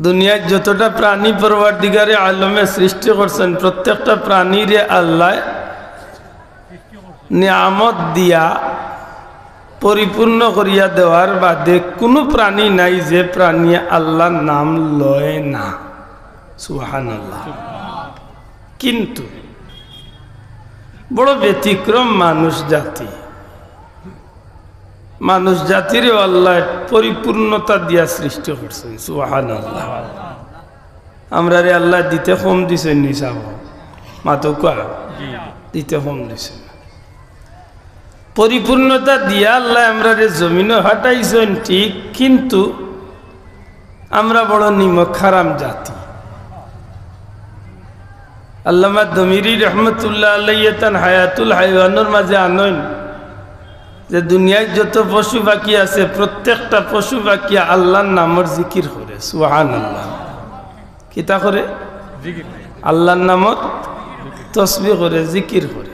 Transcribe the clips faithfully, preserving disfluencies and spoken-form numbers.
দুনিয়ার যতটা প্রাণী পরওয়ারদিগারে আলমে সৃষ্টি করছেন, প্রত্যেকটা প্রাণীরে আল্লাহ নিয়ামত দিয়া পরিপূর্ণ করিয়া দেওয়ার বাদে কোনো প্রাণী নাই যে প্রাণী আল্লাহর নাম লয় না। সুবহানাল্লাহ। কিন্তু বড় ব্যতিক্রম মানুষ জাতি। মানুষ জাতিরেও আল্লাহ পরিপূর্ণতা দিয়া সৃষ্টি করছেন। সুবহানাল্লাহ। আমরারে আল্লাহ দিতে কম দিছেন নি সাব? মাতউক্কা। দিতে কম দিছেন। পরিপূর্ণতা দিয়া আল্লাহ আমরারে জমিনো পাঠাইছেন ঠিক, কিন্তু আমরা বড় নিমক হারাম জাতি। আল্লামা দমিরি রহমতুল্লাহ আলাইহি তান হায়াতুল হাইওয়ানর মাঝে আনইন যে দুনিয়ার যত পশু পাখি আছে, প্রত্যেকটা পশু পাখি আল্লাহর নামর জিকির করে। সুবহানাল্লাহ। কিতা করে? আল্লাহর নামর তসবিহ করে, জিকির করে।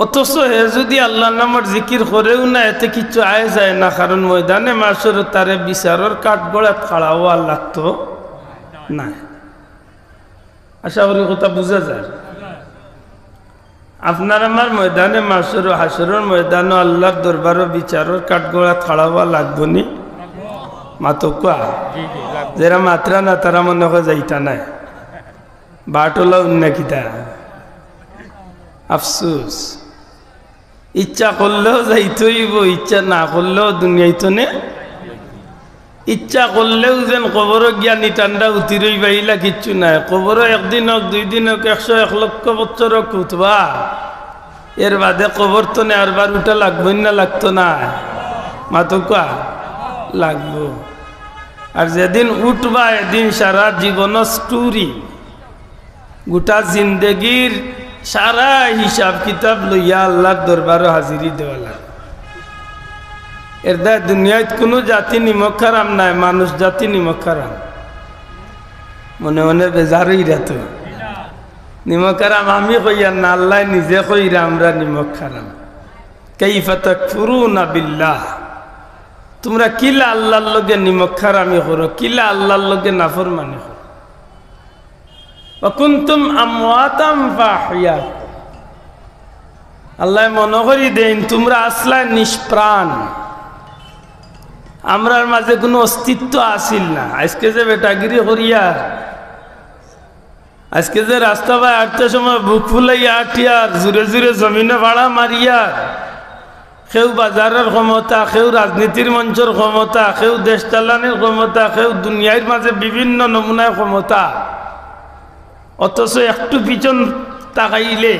অথচ হে যদি আল্লাহর নামর জিকির করেও না, এতে কিচ্ছু আয় যায় না, কারণ ময়দানে মাশরো তারে বিচারর কাঠগড়াত খাড়া অওয়া লাগতো না। আশা করি কথা বুঝা যায়। আপনার আমার ময়দানে মাশরো, হাশরর ময়দানো আল্লাহর দরবারো বিচারর কাঠগড়াত খাড়া অওয়া লাগবো নি? মাতউক্কা। যেরা মাতরা না, তারা মনে হয় যাইতা নায়। বাটলা অইন না কিতা? আফসোস। ইচ্ছা করলেও যাইতে অইবো, ইচ্ছা না করলেও দুনিয়াইত নে। ইচ্ছা করলেও যেন কবরো গিয়া নিটান্ডা উঠি রইবা, ইলা কিচ্ছু নাই। কবরো একদিন হোক, দুই দিন হোক, একশো, এক লক্ষ বছর হোক উঠবা, এর বাদে কবর তনে আরবার উঠা লাগবো না, লাগতো না? মাতউক্কা, লাগবো। আর যেদিন উঠবা, এদিন সারা জীবনর story, গোটা জিন্দেগির সারা হিসাব কিতাব লইয়া আল্লাহর দরবারো হাজিরি দেওয়া লাগে। এর দায় দুনিয়াত কোনো জাতি নিমক হারাম নাই, মানুষ জাতি নিমক হারাম। মনে মনে বেজার অইরা তো। নিমক হারাম আমি কইয়ার না, আল্লাহ নিজে কইরা আমরা নিমক হারাম। কাইফা তাকফুরুনা বিল্লাহ, তোমরা কিলা আল্লাহর লগে নিমক হারামি করো, কিলা আল্লাহর লগে নাফরমানি করো। ওয়া কুনতুম আমওয়াতাম ফাআহইয়াকুম। আল্লাহ মনে করি দেইন, তোমরা আছলায় নিষ্প্রাণ, আমরার মাঝে কোনো অস্তিত্ব আছিল না। আজকে যে বেটাগিরি করিয়ার, আজকে যে রাস্তা বায় আটতে সময় বুক ফুলাইয়া আটিয়ার, জুরে জুরে জমিনো ফাড়া মারিয়ার, কেউ বাজারর ক্ষমতা, কেউ রাজনীতির মঞ্চর ক্ষমতা, কেউ দেশ চালানির ক্ষমতা, কেউ দুনিয়ার মাঝে বিভিন্ন নমুনার ক্ষমতা। অথচ একটু পিছন তাকাইলে,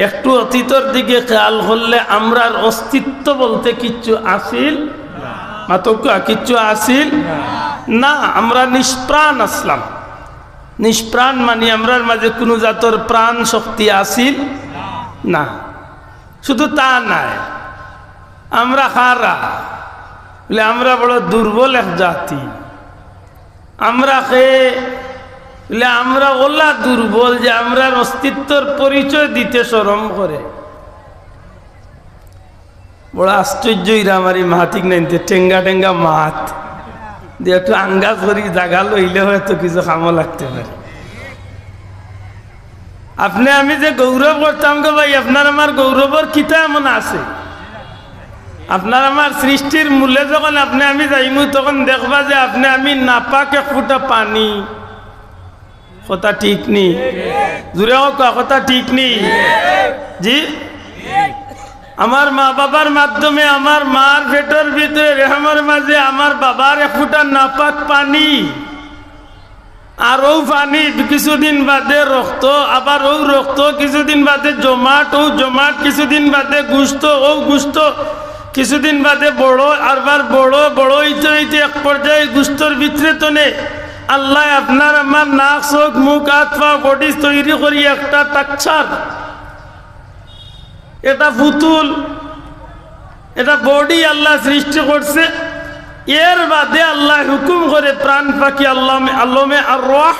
একটু অতীতর দিকে খেয়াল করলে আমরার অস্তিত্ব বলতে কিচ্ছু আছিল? মাতউক্কা, কিচ্ছু আছিল না। আমরা নিষ্প্রাণ আছলাম। নিষ্প্রাণ মানি আমরার মাঝে কোনো জাতর প্রাণ শক্তি আছিল না। শুধু তা নায়, আমরা কারা? বলে, আমরা বড় দুর্বল এক জাতি। আমরা কে? বলে, আমরা অলা দুর্বল যে আমরার অস্তিত্বর পরিচয় দিতে শরম করে। বড় আশ্চর্য অইরা আমার ই মাতিক নাইনতে, টেঙ্গা টেঙ্গা মাত দিয়া একটু আন্দাজ করি জাগা লইলে হয়তো কিছু কামো লাগতে পারে। আপনে আমি যে গৌরব করতাম গো ভাই, আপনার আমার গৌরবর কিতা এমন আছে? আপনার আমার সৃষ্টির মূলে যখন আপনে আমি যাইমু, তখন দেখবা যে আপনে আমি নাপাক এক ফুটা পানি। কথা ঠিক নি? জুরে কউক্কা, কথা ঠিক নি? জি? আমার মা বাবার মাধ্যমে আমার মার পেটর ভিতরে রেহেমর মাঝে আমার বাবার এক ফুটা নাপাক পানি, আর অউ পানি কিছুদিন বাদে রক্ত, আবার অউ রক্ত কিছুদিন বাদে জমাট, অউ জমাট কিছুদিন বাদে গুস্ত, অউ গুস্ত কিছুদিন বাদে বড়, আরবার বড়, বড় অইতে অইতে এক পর্যায়ে গুস্তর ভিতরে তনে আল্লায় আপনার আমার নাক, চোখ, মুখ, আত, পা, body তৈরি করি একটা structure, এটা পুতুল, এটা body আল্লায় সৃষ্টি করছে। এর বাদে আল্লায় হুকুম করে প্রাণ পাখি আল্লামে, আলমে আরওয়াহ,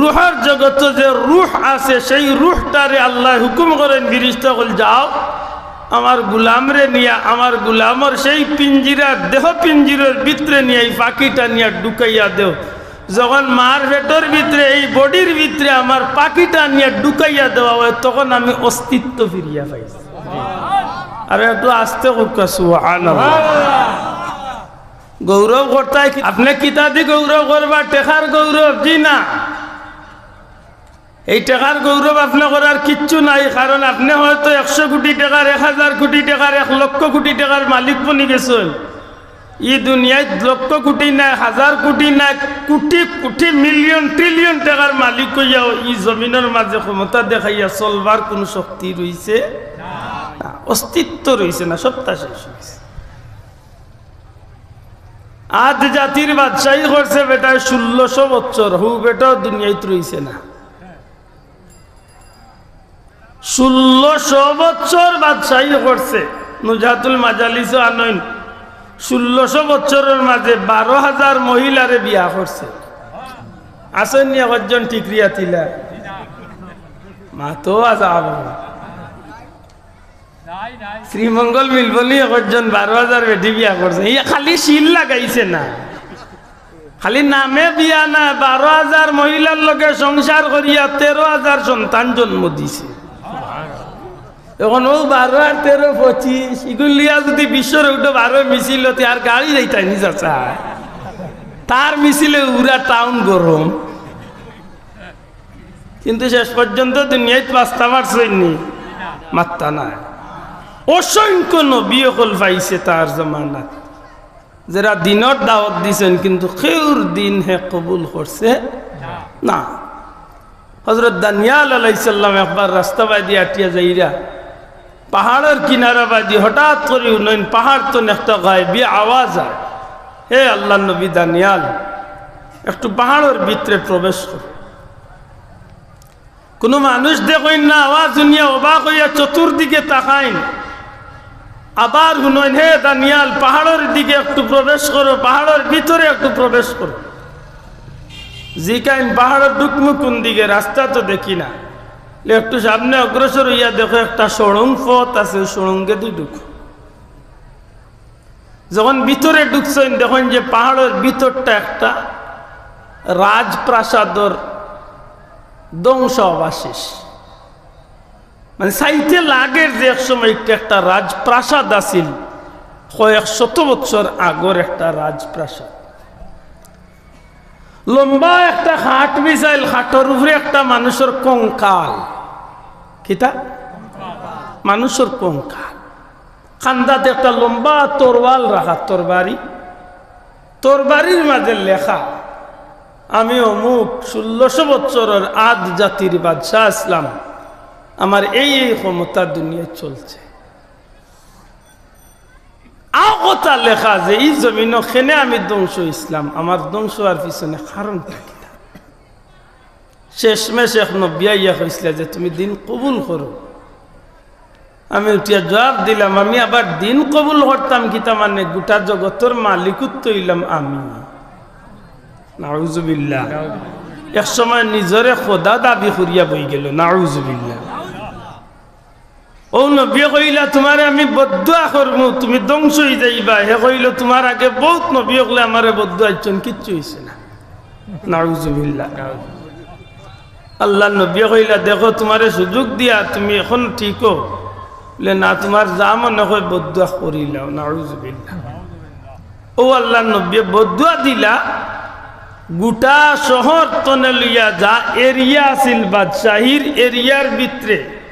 রুহর জগতো যে রুহ আছে, সেই রুহটারে আল্লায় হুকুম করেন, ফিরিস্তা অকল যাও, আমার গুলামরে নিয়া, আমার গুলামর সেই পিঞ্জিরার, দেহ পিঞ্জিরার ভিতরে নিয়া এই পাখিটা নিয়া ঢুকাইয়া দেও। যখন মার পেটর ভিতরে, এই বডির ভিতরে আমার পাখিটা নিয়া ঢুকাইয়া দেওয়া হয়, তখন আমি অস্তিত্ব ফিরিয়া পাই। আর একটু আস্তে কউক্কা, সুবহানাল্লাহ। গৌরব করতায় কি? আপনে কিতাদি গৌরব করবা? টেকার গৌরব? জি না। এই টেকার গৌরব আপনে করার কিচ্ছু নাই, কারণ আপনে হয়তো একশো কোটি টেকার, এক হাজার কোটি টেকার, এক লক্ষ কোটি টেকার মালিক বনি গেছইন। ই দুনিয়াত লক্ষ কোটি নায়, হাজার কোটি নায়, কোটি কোটি, মিলিয়ন ট্রিলিয়ন টেকার মালিক অইয়াও ই জমিনর মাঝে ক্ষমতা দেখাইয়া চলবার কুনু শক্তি রইছে না, অস্তিত্ব রইছে না, সত্তা শেষ অইছে। আদ জাতির বাদশাহী করছে বেটায় ষোলোশো বছর, হউ বেটাও দুনিয়াত রইছে না। ষোলোশো বছর বাদশাহী করছে। নুজহাতুল মাজালিসও আনইন, ষোলোশো বছরর মাঝে বারো হাজার মহিলারে বিয়া করছে। আছইন নি একজন ঠিক রিয়াতিলা? মাতো আজাব। শ্রীমঙ্গল মিলবনি একজন বারো হাজার বেটি বিয়া করছে। ইয়া খালি সিল লাগাইছে না, খালি নামে বিয়া না, বারো হাজার মহিলার লগে সংসার করিয়া তেরো হাজার সন্তান জন্ম দিছে। এখন অউ বারো আর তেরো পঁচিশ, ইগুলিয়া যুদি বিশ্বর উঠো বারো মিছিল অতে আর গাড়ি যাইতায় নি চাচা। তার মিছিলে উরা টাউন গরম। কিন্তু শেষ পর্যন্ত দুনিয়াত বাঁচতা পারছইন নি? মাত্তা নাই। অসংখ্য নবী অকল পাইছে তার জমানাত, যেরা দিনর দাওয়াত দিছইন, কিন্তু কেউর দিন হে কবুল করছে না। হযরত দানিয়াল আলাইহিস সালাম একবার রাস্তা বায়দি আটিয়া যাইরা, পাহাড়র কিনারা বায়দি হঠাৎ করি হুনইন পাহাড় তনে একটা গায়বী আওয়াজ আয়, "হে আল্লাহর নবী দানিয়াল, একটু পাহাড়র ভিতরে প্রবেশ করো।" কুনু মানুষ দেখইন না, আওয়াজ হুনিয়া অবাক অইয়া চতুর্দিকে তাকাইন। আবার হুনইন, "হে দানিয়াল, পাহাড়র দিকে একটু প্রবেশ করো, পাহাড়র ভিতরে একটু প্রবেশ করো।" জিকাইন, "পাহাড়র ঢুকমু কুন দিকে? রাস্তা তো দেখি না।" একটু সামনে অগ্রসর অইয়া দেখো, একটা সুড়ঙ্গ পথ আছে, অউ সুড়ঙ্গেদি ঢুকো। যখন ভিতরে ঢুকছইন, দেখইন যে পাহাড়র ভিতরটা একটা রাজপ্রাসাদর ধ্বংসাবশেষ। মানে, চাইতে লাগের যে এক সময় একটা, একটা রাজপ্রাসাদ আছিল, কয়েক শত বছর আগর একটা রাজপ্রাসাদ। লম্বা একটা খাট বিছাইল, খাটর উপরে একটা মানুষর কঙ্কাল। কিতা? মানুষর কঙ্কাল। কান্দাত একটা লম্বা তরোয়াল রাখা, তরবারি। তরবারির মাঝে লেখা, "আমি অমুক ষোলোশো বছরর আদ জাতির বাদশাহ আছলাম, আমার এই এই ক্ষমতা দুনিয়াত চলছে।" আও কথা লেখা যে ই জমিনো কেনে আমি ধ্বংস অইছলাম, আমার ধ্বংস অওয়ার পিছনে কারণটা কিতা? শেষমেশ এক নবী আইয়া কইছলা যে, "তুমি দিন কবুল করো।" আমি উঠিয়া জবাব দিলাম, "আমি আবার দিন কবুল করতাম কিতা মানে? গোটা জগতর মালিকুত তো অইলাম আমি।" নাউজুবিল্লাহ। এক সময় নিজরে খোদা দাবি করিয়া বই গেল। নাউজুবিল্লাহ। অউ নবীয়ে কইলা, "তুমারে আমি বদদুয়া করমু, তুমি ধ্বংস অই যাইবা।" হে কইল, "তুমার আগে বউত নবী অকলে আমারে বদদুয়া দিছইন, কিচ্ছু অইছে না।" নাউজুবিল্লাহ। আল্লাহর নবীয়ে কইলা, "দেখো, তুমারে সুযোগ দিয়া তুমি এখন ঠিক অও।" বলে, "না, তুমার যা মনে কয় বদদুয়া করিলাও।" নাউজুবিল্লাহ। অউ আল্লাহর নবীয়ে বদদুয়া দিলা, গোটা শহর তনে লইয়া যা এরিয়া আছিল, বাদশাহীর এরিয়ার ভিতরে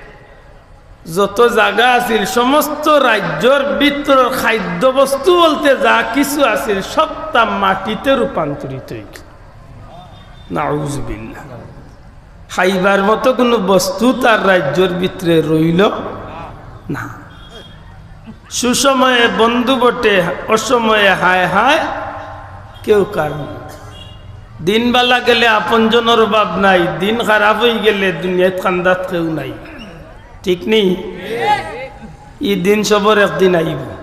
যত জাগা আছিল, সমস্ত রাজ্যর ভিতরর খাদ্য বস্তু বলতে যা কিছু আছিল, সবটা মাটিতে রূপান্তরিত অইল। নাউজুবিল্লাহ। খাইবার মতো কুনু বস্তু তার রাজ্যর ভিতরে রইল না। সুসময়ে বন্ধু বটে, অসময়ে হায় হায় কেউ কারো না। দিন বালা গেলে আপনজনর অভাব নাই, দিন খারাপ অই গেলে দুনিয়াত কান্দাত কেউ নাই। ঠিক নি? ই দিন সবর একদিন আইবো,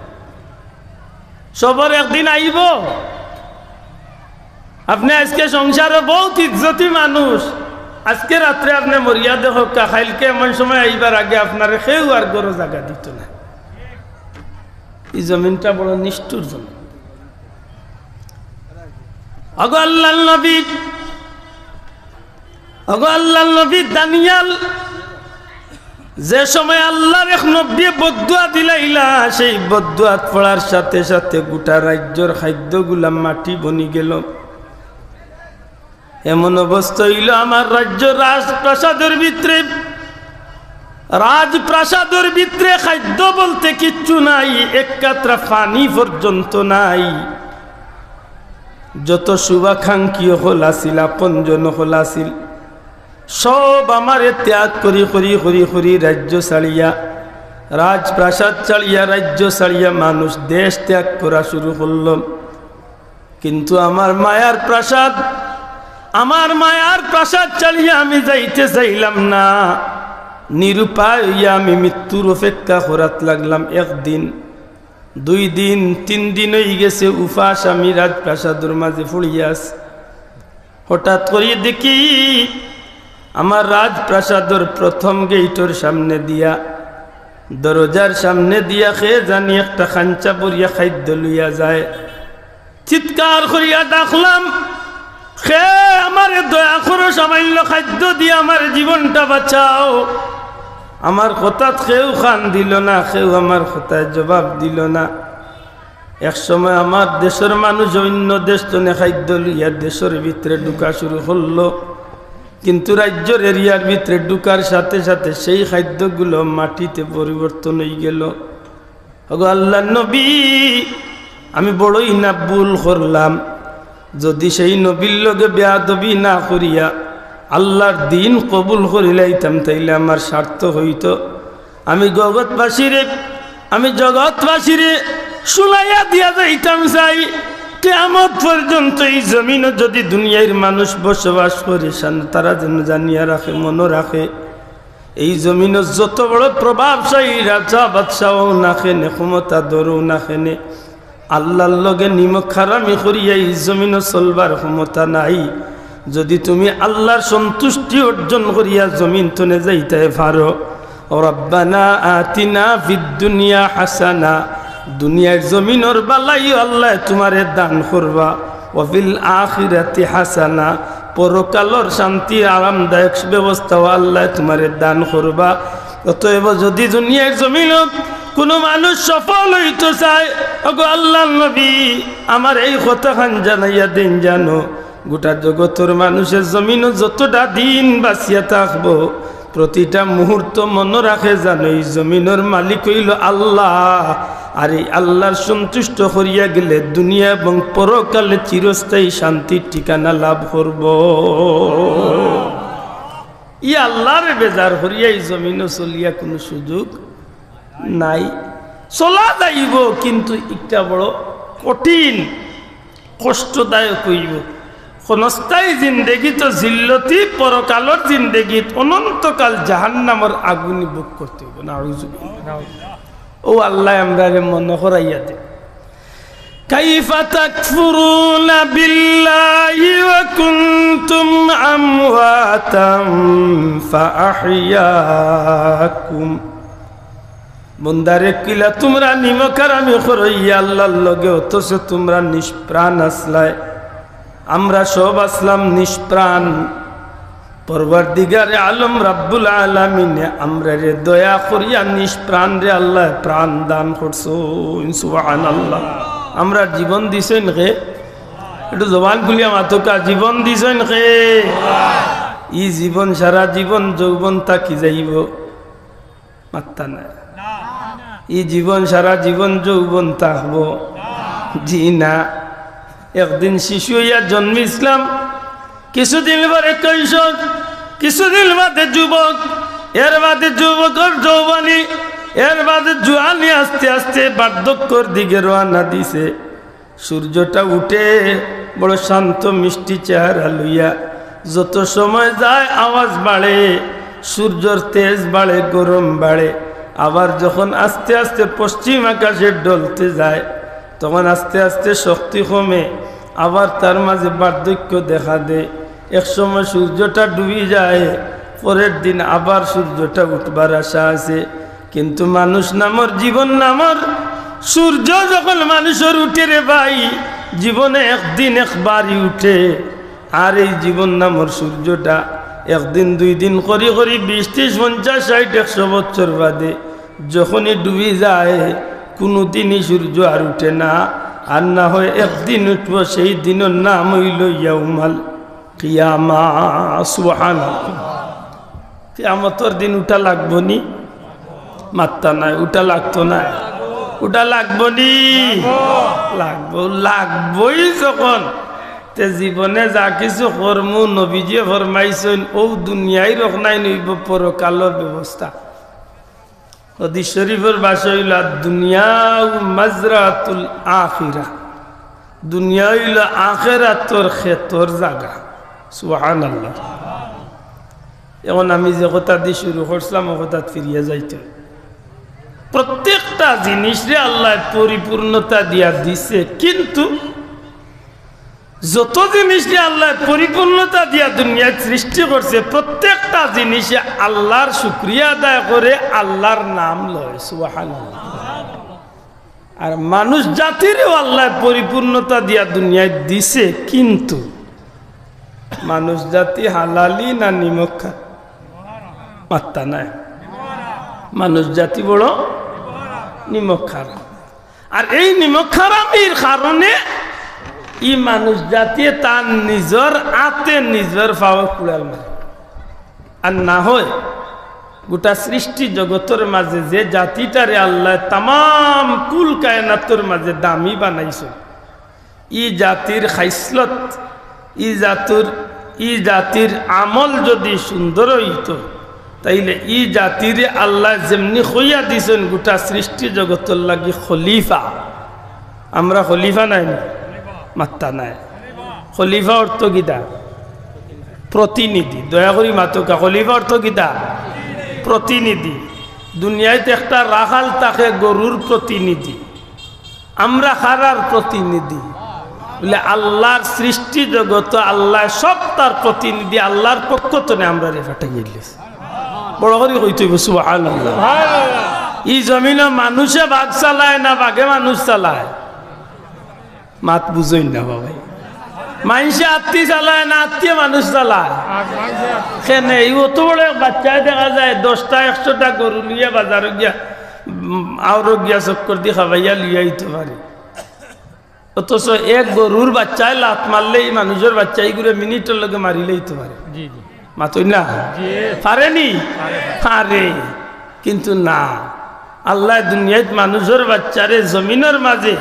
সবর একদিন আইবো। আপনে আইজকে সংসারো বউত ইজ্জতি মানুষ, আইজকে রাত্রে আপনে মরিয়া দেখউক্কা, কাইলকে এমন সময় আইবার আগে আপনারে কেউ আর ঘরো জাগা দিতো না। এই জমিনটা বড় নিষ্ঠুর জমিন। ওগো আল্লাহর নবী, ওগো আল্লাহর নবী দানিয়াল, যে সময় আল্লাহর এক নবীয়ে বদদোয়া দিলাইলা, সেই বদদোয়াত পড়ার সাথে সাথে গোটা রাজ্যর খাদ্যগুলা মাটি বনি গেল। এমন অবস্থা অইল, আমার রাজ্য রাজপ্রাসাদর ভিতরে, রাজপ্রাসাদর ভিতরে খাদ্য বলতে কিচ্ছু নাই, এক কাতরা পানি পর্যন্ত নাই। যত শুভাকাঙ্ক্ষী অকল আছিল, আপনজন অকল আছিল, সব আমারে ত্যাগ করি, করি, করি, করি রাজ্য ছাড়িয়া, রাজপ্রাসাদ ছাড়িয়া, রাজ্য ছাড়িয়া মানুষ দেশ ত্যাগ করা শুরু করল। কিন্তু আমার মায়ার প্রাসাদ, আমার মায়ার প্রাসাদ ছাড়িয়া আমি যাইতে চাইলাম না। নিরুপায় অইয়া আমি মৃত্যুর অপেক্ষা করাত লাগলাম। একদিন, দুই দিন, তিন দিন অই গেছে, উপাস আমি রাজপ্রাসাদর মাঝে পড়িয়া আছি। হঠাৎ করি দেখি আমার রাজপ্রাসাদর প্রথম গেইটর সামনে দিয়া, দরজার সামনে দিয়া কে জানি একটা খাঞ্চা ভরিয়া খাদ্য লইয়া যায়। চিৎকার করিয়া ডাকলাম, "কে আমারে দয়া করো, সামান্য খাদ্য দিয়া আমার জীবনটা বাঁচাও।" আমার কথাত কেউ কান দিল না, কেউ আমার কথায় জবাব দিল না। এক সময় আমার দেশর মানুষ অন্য দেশ তনে খাদ্য লইয়া দেশর ভিতরে ঢুকা শুরু করলো, কিন্তু রাজ্যর এরিয়ার ভিতরে ঢুকার সাথে সাথে সেই খাদ্যগুলো মাটিতে পরিবর্তন অই গেল। ওগো আল্লাহর নবী, আমি বড়ই না ভুল করলাম। যদি সেই নবীর লগে বেয়াদবি না করিয়া আল্লাহর দ্বীন কবুল করিলাইতাম, তাইলে আমার সার্থক অইতো। আমি জগৎবাসীরে, আমি জগৎবাসীরে শুনাইয়া দিয়া যাইতাম চাই, কিয়ামত পর্যন্ত এই জমিনো যদি দুনিয়ার মানুষ বসবাস করে, সান-, তারা যেন জানিয়া রাখে, মনো রাখে, এই জমিনো যত বড় প্রভাবশালী রাজা বাদশাহ অউক না কেনে, ক্ষমতাধর অউক না কেনে, আল্লাহর লগে নিমক হারামি করিয়া এই জমিনো চলবার ক্ষমতা নাই। যদি তুমি আল্লাহর সন্তুষ্টি অর্জন করিয়া জমিন তনে যাইতায় পারো, রব্বানা আতিনা ফিদ দুনিয়া হাসানা, দুনিয়ার জমিনর বালাইও আল্লায় তুমারে দান করবা, ওয়া ফিল আখিরাতি হাসানা, পরকালর শান্তি আরামদায়ক ব্যবস্থাও আল্লায় তুমারে দান করবা। অতএব যদি দুনিয়ার জমিনো কুনু মানুষ সফল অইতো চায়, ওগো আল্লাহর নবী, আমার এই কথাখান জানাইয়া দেইন জানো, গোটা জগতর মানুষে জমিনো যতটা দিন বাঁচিয়া থাকবো, প্রতিটা মুহূর্ত মনো রাখে জানো, এই জমিনর মালিক অইলো আল্লাহ, আর এই আল্লাহর সন্তুষ্ট করিয়া গেলে দুনিয়া এবং পরকালে চিরস্থায়ী শান্তির ঠিকানা লাভ করবো। ই আল্লাহরে বেজার করিয়া এই জমিনো চলিয়া কুনু সুযোগ নাই। চলা যাইবো, কিন্তু ইটা বড় কঠিন, কষ্টদায়ক অইবো। ক্ষণস্থায়ী জিন্দেগি তো জিল্লতি, পরকালর জিন্দেগিত অনন্তকাল জাহান্নামর আগুনি ভোগ করতে অইবো। নাউজুবিল্লাহ। ও আল্লায় আমরারে মনো করাইয়া দে। كيف تكفرون بالله وكنتم أمواتا فأحياكم। বন্দারে, কিলা তুমরা নিমক হারামি করো ই আল্লাহর লগে, অথচ তুমরা নিষ্প্রাণ আছলায়। আমরা সব আছলাম নিষ্প্রাণ। পরওয়ারদিগারে আলম রাব্বুল আলামিনে আমরারে দয়া করিয়া নিষ্প্রাণরে আল্লায় প্রাণ দান করছইন। সুবহানাল্লাহ। আমরার জীবন দিছইন কে? একটু জবান খুলিয়া মাতউক্কা, জীবন দিছইন কে? ই জীবন সারা জীবন যৌবন থাকি যাইবো। মাত্তা নাই। ই জীবন সারা জীবন যৌবন থাকবো? জি না। একদিন শিশু অইয়া জন্মিছলাম, কিছুদিন পরে কৈশোর, কিছুদিন বাদে যুবক, এর বাদে যুবকর যৌবনী, এর বাদে জুয়ানি, আস্তে আস্তে বার্ধক্যর দিকে রওয়ানা দিছে। সূর্যটা উঠে বড় শান্ত মিষ্টি চেহারা লইয়া, যত সময় যায় আওয়াজ বাড়ে, সূর্যর তেজ বাড়ে, গরম বাড়ে। আবার যখন আস্তে আস্তে পশ্চিম আকাশে ঢলতে যায়, তখন আস্তে আস্তে শক্তি কমে, আবার তার মাঝে বার্ধক্য দেখা দেয়। এক সময় সূর্যটা ডুবি যায়, পরের দিন আবার সূর্যটা উঠবার আশা আছে, কিন্তু মানুষ নামর, জীবন নামর সূর্য যখন মানুষর উঠে রে ভাই, জীবনে একদিন একবারই উঠে। আর এই জীবন নামর সূর্যটা একদিন দুই দিন করি করি বিশ ত্রিশ পঞ্চাশ ষাইট একশো বছর বাদে যখনই ডুবি যায়, কুনুদিনই সূর্য আর উঠে না। আর না হয় একদিন উঠবো, সেই দিনর নাম অইলো ইয়াউমাল কিয়ামা। সুবহানাল্লাহ। কিয়ামতর দিন উঠা লাগবো নি? মাত্তা নাই, উঠা লাগতো না? উঠা লাগবো নি? লাগবো। লাগবোই যখন, তে জীবনে যা কিছু করমু, নবীজিয়ে ফরমাইছইন, অউ দুনিয়ার অখান অইবো পরকালর ব্যবস্থা। হাদিস শরীফর ভাষা অইলো, "আদ-দুনিয়া মাজরাতুল আখিরা।" দুনিয়া অইলো আখেরাতর খেতর জাগা। সুবহানাল্লাহ। এখন আমি যে কথাদি শুরু করছিলাম, অউ কথাত ফিরিয়া যাইতে। প্রত্যেকটা জিনিসরে আল্লায় পরিপূর্ণতা দিয়া দিছে, কিন্তু যত জিনিসরে আল্লায় পরিপূর্ণতা দিয়া দুনিয়াত সৃষ্টি করছে, প্রত্যেকটা জিনিসে আল্লার শুকরিয়া আদায় করে, আল্লার নাম লয়। সুবহানাল্লাহ। আর মানুষ জাতিরেও আল্লায় পরিপূর্ণতা দিয়া দুনিয়াত দিছে, কিন্তু মানুষ জাতি হালালি না নিমক খা-, মাত্তা নাই। মানুষ জাতি বড় নিমক হারাম। আর এই নিমক হারামির কারণে ই মানুষ জাতিয়ে তার নিজর আতে নিজর পাও কুড়াল মারে। আর না হয় গোটা সৃষ্টি জগতর মাঝে যে জাতিটারে আল্লায় তামাম কুল কায়নাতর মাঝে দামি বানাইছইন, ই জাতির খাইসলত, ই জাতুর, ই জাতির আমল যদি সুন্দর অইতো, তাইলে ই জাতিরে আল্লায় যেমনি কইয়া দিছইন গোটা সৃষ্টি জগতর লাগি খলিফা। আমরা খলিফা নায় নি? মাত্তা নাই। খলিফা অর্থ কিতা? প্রতিনিধি। দয়া করি মাতউক্কা, খলিফা অর্থ কিতা? প্রতিনিধি। দুনিয়াত একটা রাখাল থাকে গরুর প্রতিনিধি। আমরা কারার প্রতিনিধি? বলে, আল্লার সৃষ্টি জগত, আল্লায় সব তার প্রতিনিধি, আল্লার পক্ষ তনে আমরারে পাঠাইয়া দিছে। বড় করি কইতে অইবো, সুবহানাল্লাহ। ই জমিনো মানুষে বাঘ চালায় না বাঘে মানুষ চালায়? মাত বুঝইন না বাবাই। মাইনষে আত্তি চালায় না আত্তিয়ে মানুষ চালায়? কেনে, ই অত বড় এক বাচ্চায় দেখা যায় দশটা একশোটা গরু লইয়া বাজারো গিয়া, উম, আওরো গিয়া চক্কর দি খাবাইয়া লইয়া আইতো পারে। অথচ এক গরুর বাচ্চায় লাত মারলে ই মানুষর বাচ্চা ইগুরে মিনিটর লগে মারিলাইতো পারে। জি, জি। মাতইন না? জি। পারে নি? পারে। পারে। কিন্তু না, আল্লায় দুনিয়াত মানুষর বাচ্চারে জমিনর মাঝে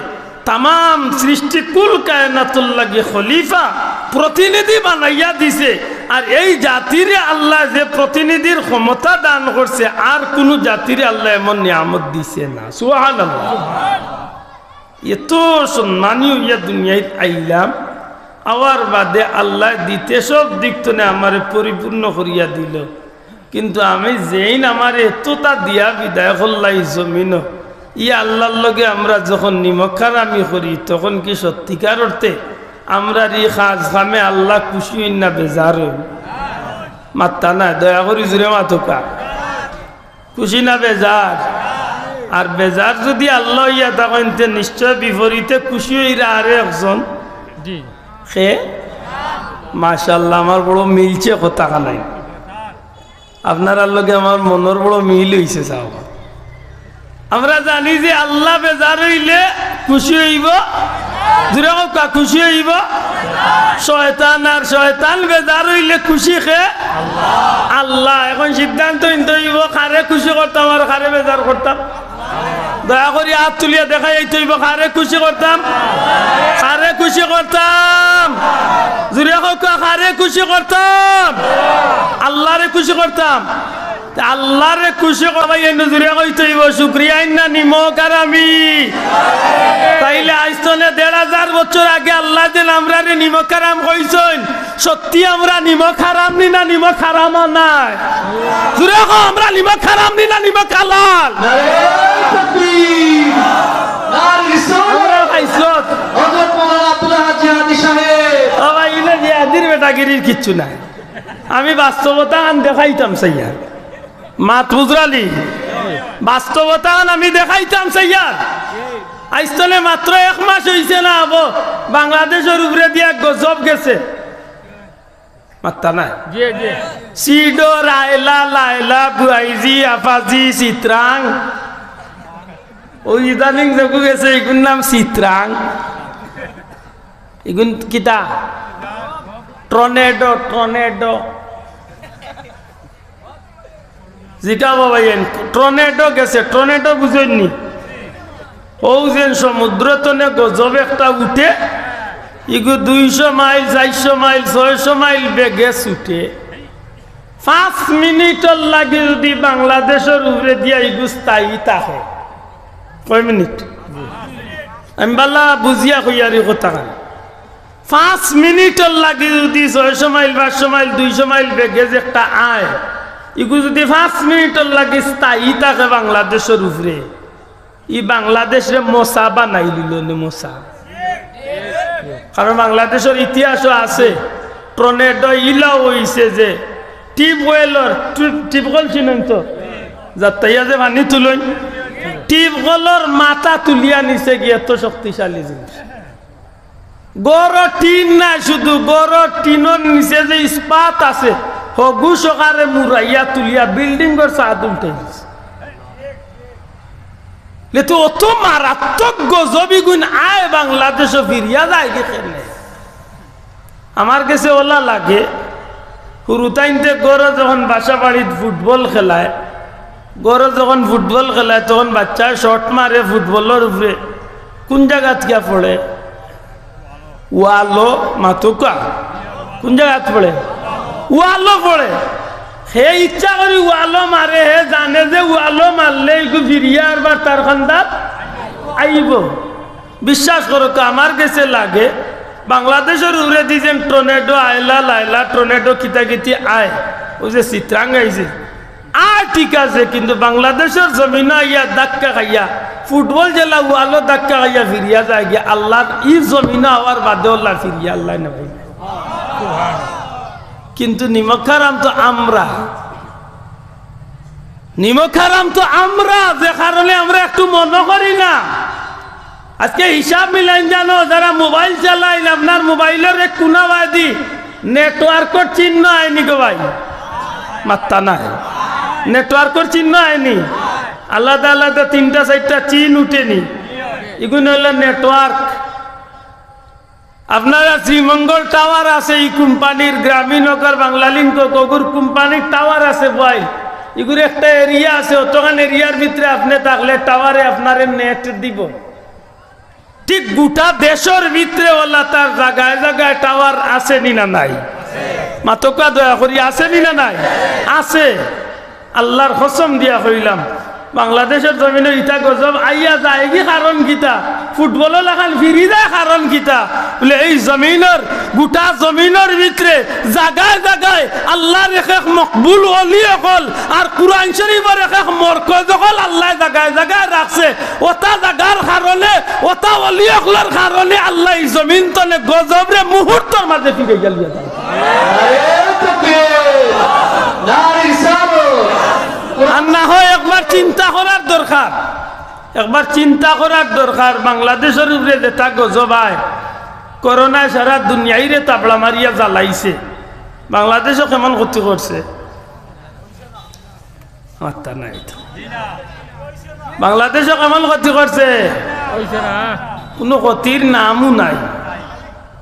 তামাম সৃষ্টি কুল কায়নাতর লাগি খলিফা, প্রতিনিধি বানাইয়া দিছে। আর এই জাতিরে আল্লায় যে প্রতিনিধির ক্ষমতা দান করছে, আর কুনু জাতিরে আল্লায় এমন নিয়ামত দিছে না। সুবহানাল্লাহ। এত সম্মানী অইয়া দুনিয়াত আইলাম, আওয়ার বাদে আল্লায় দিতে সব দিক তনে আমারে পরিপূর্ণ করিয়া দিলো। কিন্তু আমি যেইন আমারে এততা দিয়া বিদায় করলা ই জমিনো, ই আল্লার লগে আমরা যখন নিমক হারামি করি, তখন কি সত্যিকার অর্থে আমরার ই কাজ কামে আল্লা খুশি অইন না বেজার অইন? মাত্তা নাই, দয়া করি জুরে মাতউক্কা। খুশি না বেজার? আর বেজার যুদি আল্লা অইয়া থাকইন, তে নিশ্চয় বিপরীতে খুশি অইরা আরো একজন। জি। কে? মাশাআল্লাহ, আমার বড় মিলছে কথা খানাই। আপনারার লগে আমার মনর বড় মিল অইছে, চাও। আমরা জানি যে আল্লা বেজার অইলে খুশি অইবো। জুরে কউক্কা, খুশি অইবো। শয়তান আর শয়তান বেজার অইলে খুশি কে? আল্লা। এখন সিদ্ধান্ত নিতে অইবো, কারে খুশি করতাম আর কারে বেজার করতাম। দয়া করি আত তুলিয়া দেখাইতে অইবো, কারে খুশি করতাম, কারে খুশি করতাম। জুরে কউক্কা, কারে খুশি করতাম? আল্লারে খুশি করতাম। তে আল্লারে খুশি করবায়, এই জুরে কইতে অইবো, শুকরিয়া আইন না নিমক হারামি। তাইলে আইজ তনে দেড় হাজার বছর আগে আল্লায় যেন আমরারে নিমক হারাম কইছইন, সত্যি আমরা নিমক হারাম নি না নিমক হারাম নায়? জুরে কও, আমরা নিমক হারাম নি না নিমক হালাল? নারায়ে তাকবীর, নারায়ে রিসালাত। আমরা খাইছত। হযরত মাওলানা আব্দুল হাদী হাদী সাহেব। বাবা, ইলে যে হাদির বেটাগিরির কিচ্ছু নাই। আমি বাস্তবতা আন দেখাইতাম চাইয়ার। মাত বুঝরানি? বাস্তবতা আন আমি দেখাইতাম চাইয়ার। আইজ তনে মাত্র এক মাস অইছে না আবো, বাংলাদেশর উপরে দিয়া গজব গেছে। মাত্তা নাই। জি, জি। সিডর, আইলা, লাইলা, বুয়াইজি, আফাজি, চিত্রাং। অউ ইদানিং যেগু গেছে, ইগুর নাম চিত্রাং। ইগুন কিতা? Tornado, tornado. জিকাও বা ভাইয়াইন, টর্নেডো গেছে, টর্নেডো বুঝইন নি? অউ যেন সমুদ্র তনে গজব একটা উঠে, ইগু দুইশো মাইল, চাইরশো মাইল, ছয়শো মাইল বেগে ছুটে। পাঁচ মিনিটর লাগি যুদি বাংলাদেশর উপরে দিয়া ইগু স্থায়ী থাকে, কয় মিনিট? আমি বালা বুঝিয়া কইয়ার ই কথাখান। পাঁচ মিনিটর লাগি যুদি ছয়শো মাইল, পাঁচশো মাইল, দুইশো মাইল বেগে যে একটা আয়, ইগু যুদি পাঁচ মিনিটর লাগি স্থায়ী থাকে বাংলাদেশর উপরে, ই বাংলাদেশরে মশা বানাইলিলো নে, মশা। কারণ বাংলাদেশর ইতিহাসও আছে, টর্নেডো ইলাও অইছে যে টিউবওয়েলর, টিউ-, টিউবওয়েল চিনইন তো, যাত্তাইয়া যে পানি তুলইন, টিউবওয়েলর মাথা তুলিয়া নিছে গিয়া, এত শক্তিশালী জিনিস। ঘরো টিন নাই, শুধু ঘরো টিনর নিচে যে ইস্পাত আছে, হগু সকারে মুড়াইয়া তুলিয়া বিল্ডিংর ছাদ উল্টাই দিছে। লে তো অত মারাত্মক গজব ইগুন আয়, বাংলাদেশো ফিরিয়া যায়গি কেনে? আমার গেছে অলা লাগে, হুরুতাইন্তে ঘরো যখন বাসা বাড়িত ফুটবল খেলায়, ঘরো যখন ফুটবল খেলায়, তখন বাচ্চায় শট মারে ফুটবলর উপরে, কুন জাগাত গিয়া পড়ে? ওয়ালো। মাতুক্কা, কুন জাগাত পড়ে? ওয়ালো পড়ে। হে ইচ্ছা করি ওয়ালো মারে, হে জানে যে ওয়ালো মারলে ইগু ফিরিয়া আরবার তার কান্দাত আইবো। বিশ্বাস করউক্কা, আমার গেছে লাগে, বাংলাদেশর উপরেদি যেন টর্নেডো আইলা, লাইলা, টর্নেডো কিতা কিতি আয়, অউ যে চিত্রাং আইছে, আয় ঠিক আছে, কিন্তু বাংলাদেশর জমিনো আইয়া ধাক্কা খাইয়া, ফুটবল যেলা ওয়ালো ধাক্কা খাইয়া ফিরিয়া যায়গি, আল্লার ই জমিনো আওয়ার বাদে অলা ফিরিয়া আল্লায় না ভাই। কিন্তু নিমক হারাম তো আমরা, নিমক হারাম তো আমরা, যে কারণে আমরা একটু মনো করি না। আজকে হিসাব মিলাইন জানো, যারা মোবাইল চালাইন, আপনার মোবাইলর এক কুনাবাদি নেটওয়ার্কর চিহ্ন আয়নি গো ভাই, মাত্তা নাই। নেটওয়ার্কর চিহ্ন আয়নি, আলাদা আলাদা তিনটা চাইরটা চিহ্ন উঠেনি, ইগুন অইলো নেটওয়ার্ক। আপনারা শ্রীমঙ্গল টাওয়ার আছে, ই কোম্পানির, গ্রামীণ অকল, বাংলালিংক অকল, অগুর কোম্পানির টাওয়ার আছে ভাই। ইগুর একটা এরিয়া আছে, অতখান এরিয়ার ভিতরে আপনে থাকলে টাওয়ারে আপনারে নেট দিবো। ঠিক গুটা দেশর ভিতরে অলা তার জাগায় জাগায় টাওয়ার আছে নি না নাই? মাতউক্কা দয়া করি, আছে নি না নাই? আছে। আল্লার কসম দিয়া কইলাম, বাংলাদেশর জমিনো ইতা গজব আইয়া যায়গি কারণ কিতা? ফুটবলর লাখান ফিরি যায় কারণ কিতা? বুলে, এই জমিনর, গুটা জমিনর ভিতরে জাগায় জাগায় আল্লার এক এক মকবুল অলি অকল আর কুরআন শরীফর এক এক মরকজ অকল আল্লায় জাগায় জাগায় রাখছে। অতা জাগার কারণে, অতা অলি অকলর কারণে আল্লায় ই জমিন তনে গজবরে মুহূর্তর মাঝে ফিরাইয়া লইয়া যায়। নারে তাকবীর, নারে রিসালাত। আর না হয় একবার চিন্তা করার দরকার, একবার চিন্তা করার দরকার। বাংলাদেশর উপরে যেতা গজব আয়, করোনায় সারা দুনিয়াইরে তাবড়া মারিয়া জ্বালাইছে, বাংলাদেশো কেমন ক্ষতি করছে? মাত্তা নাই তো। বাংলাদেশো কেমন ক্ষতি করছে? কুনু ক্ষতির নামও নাই।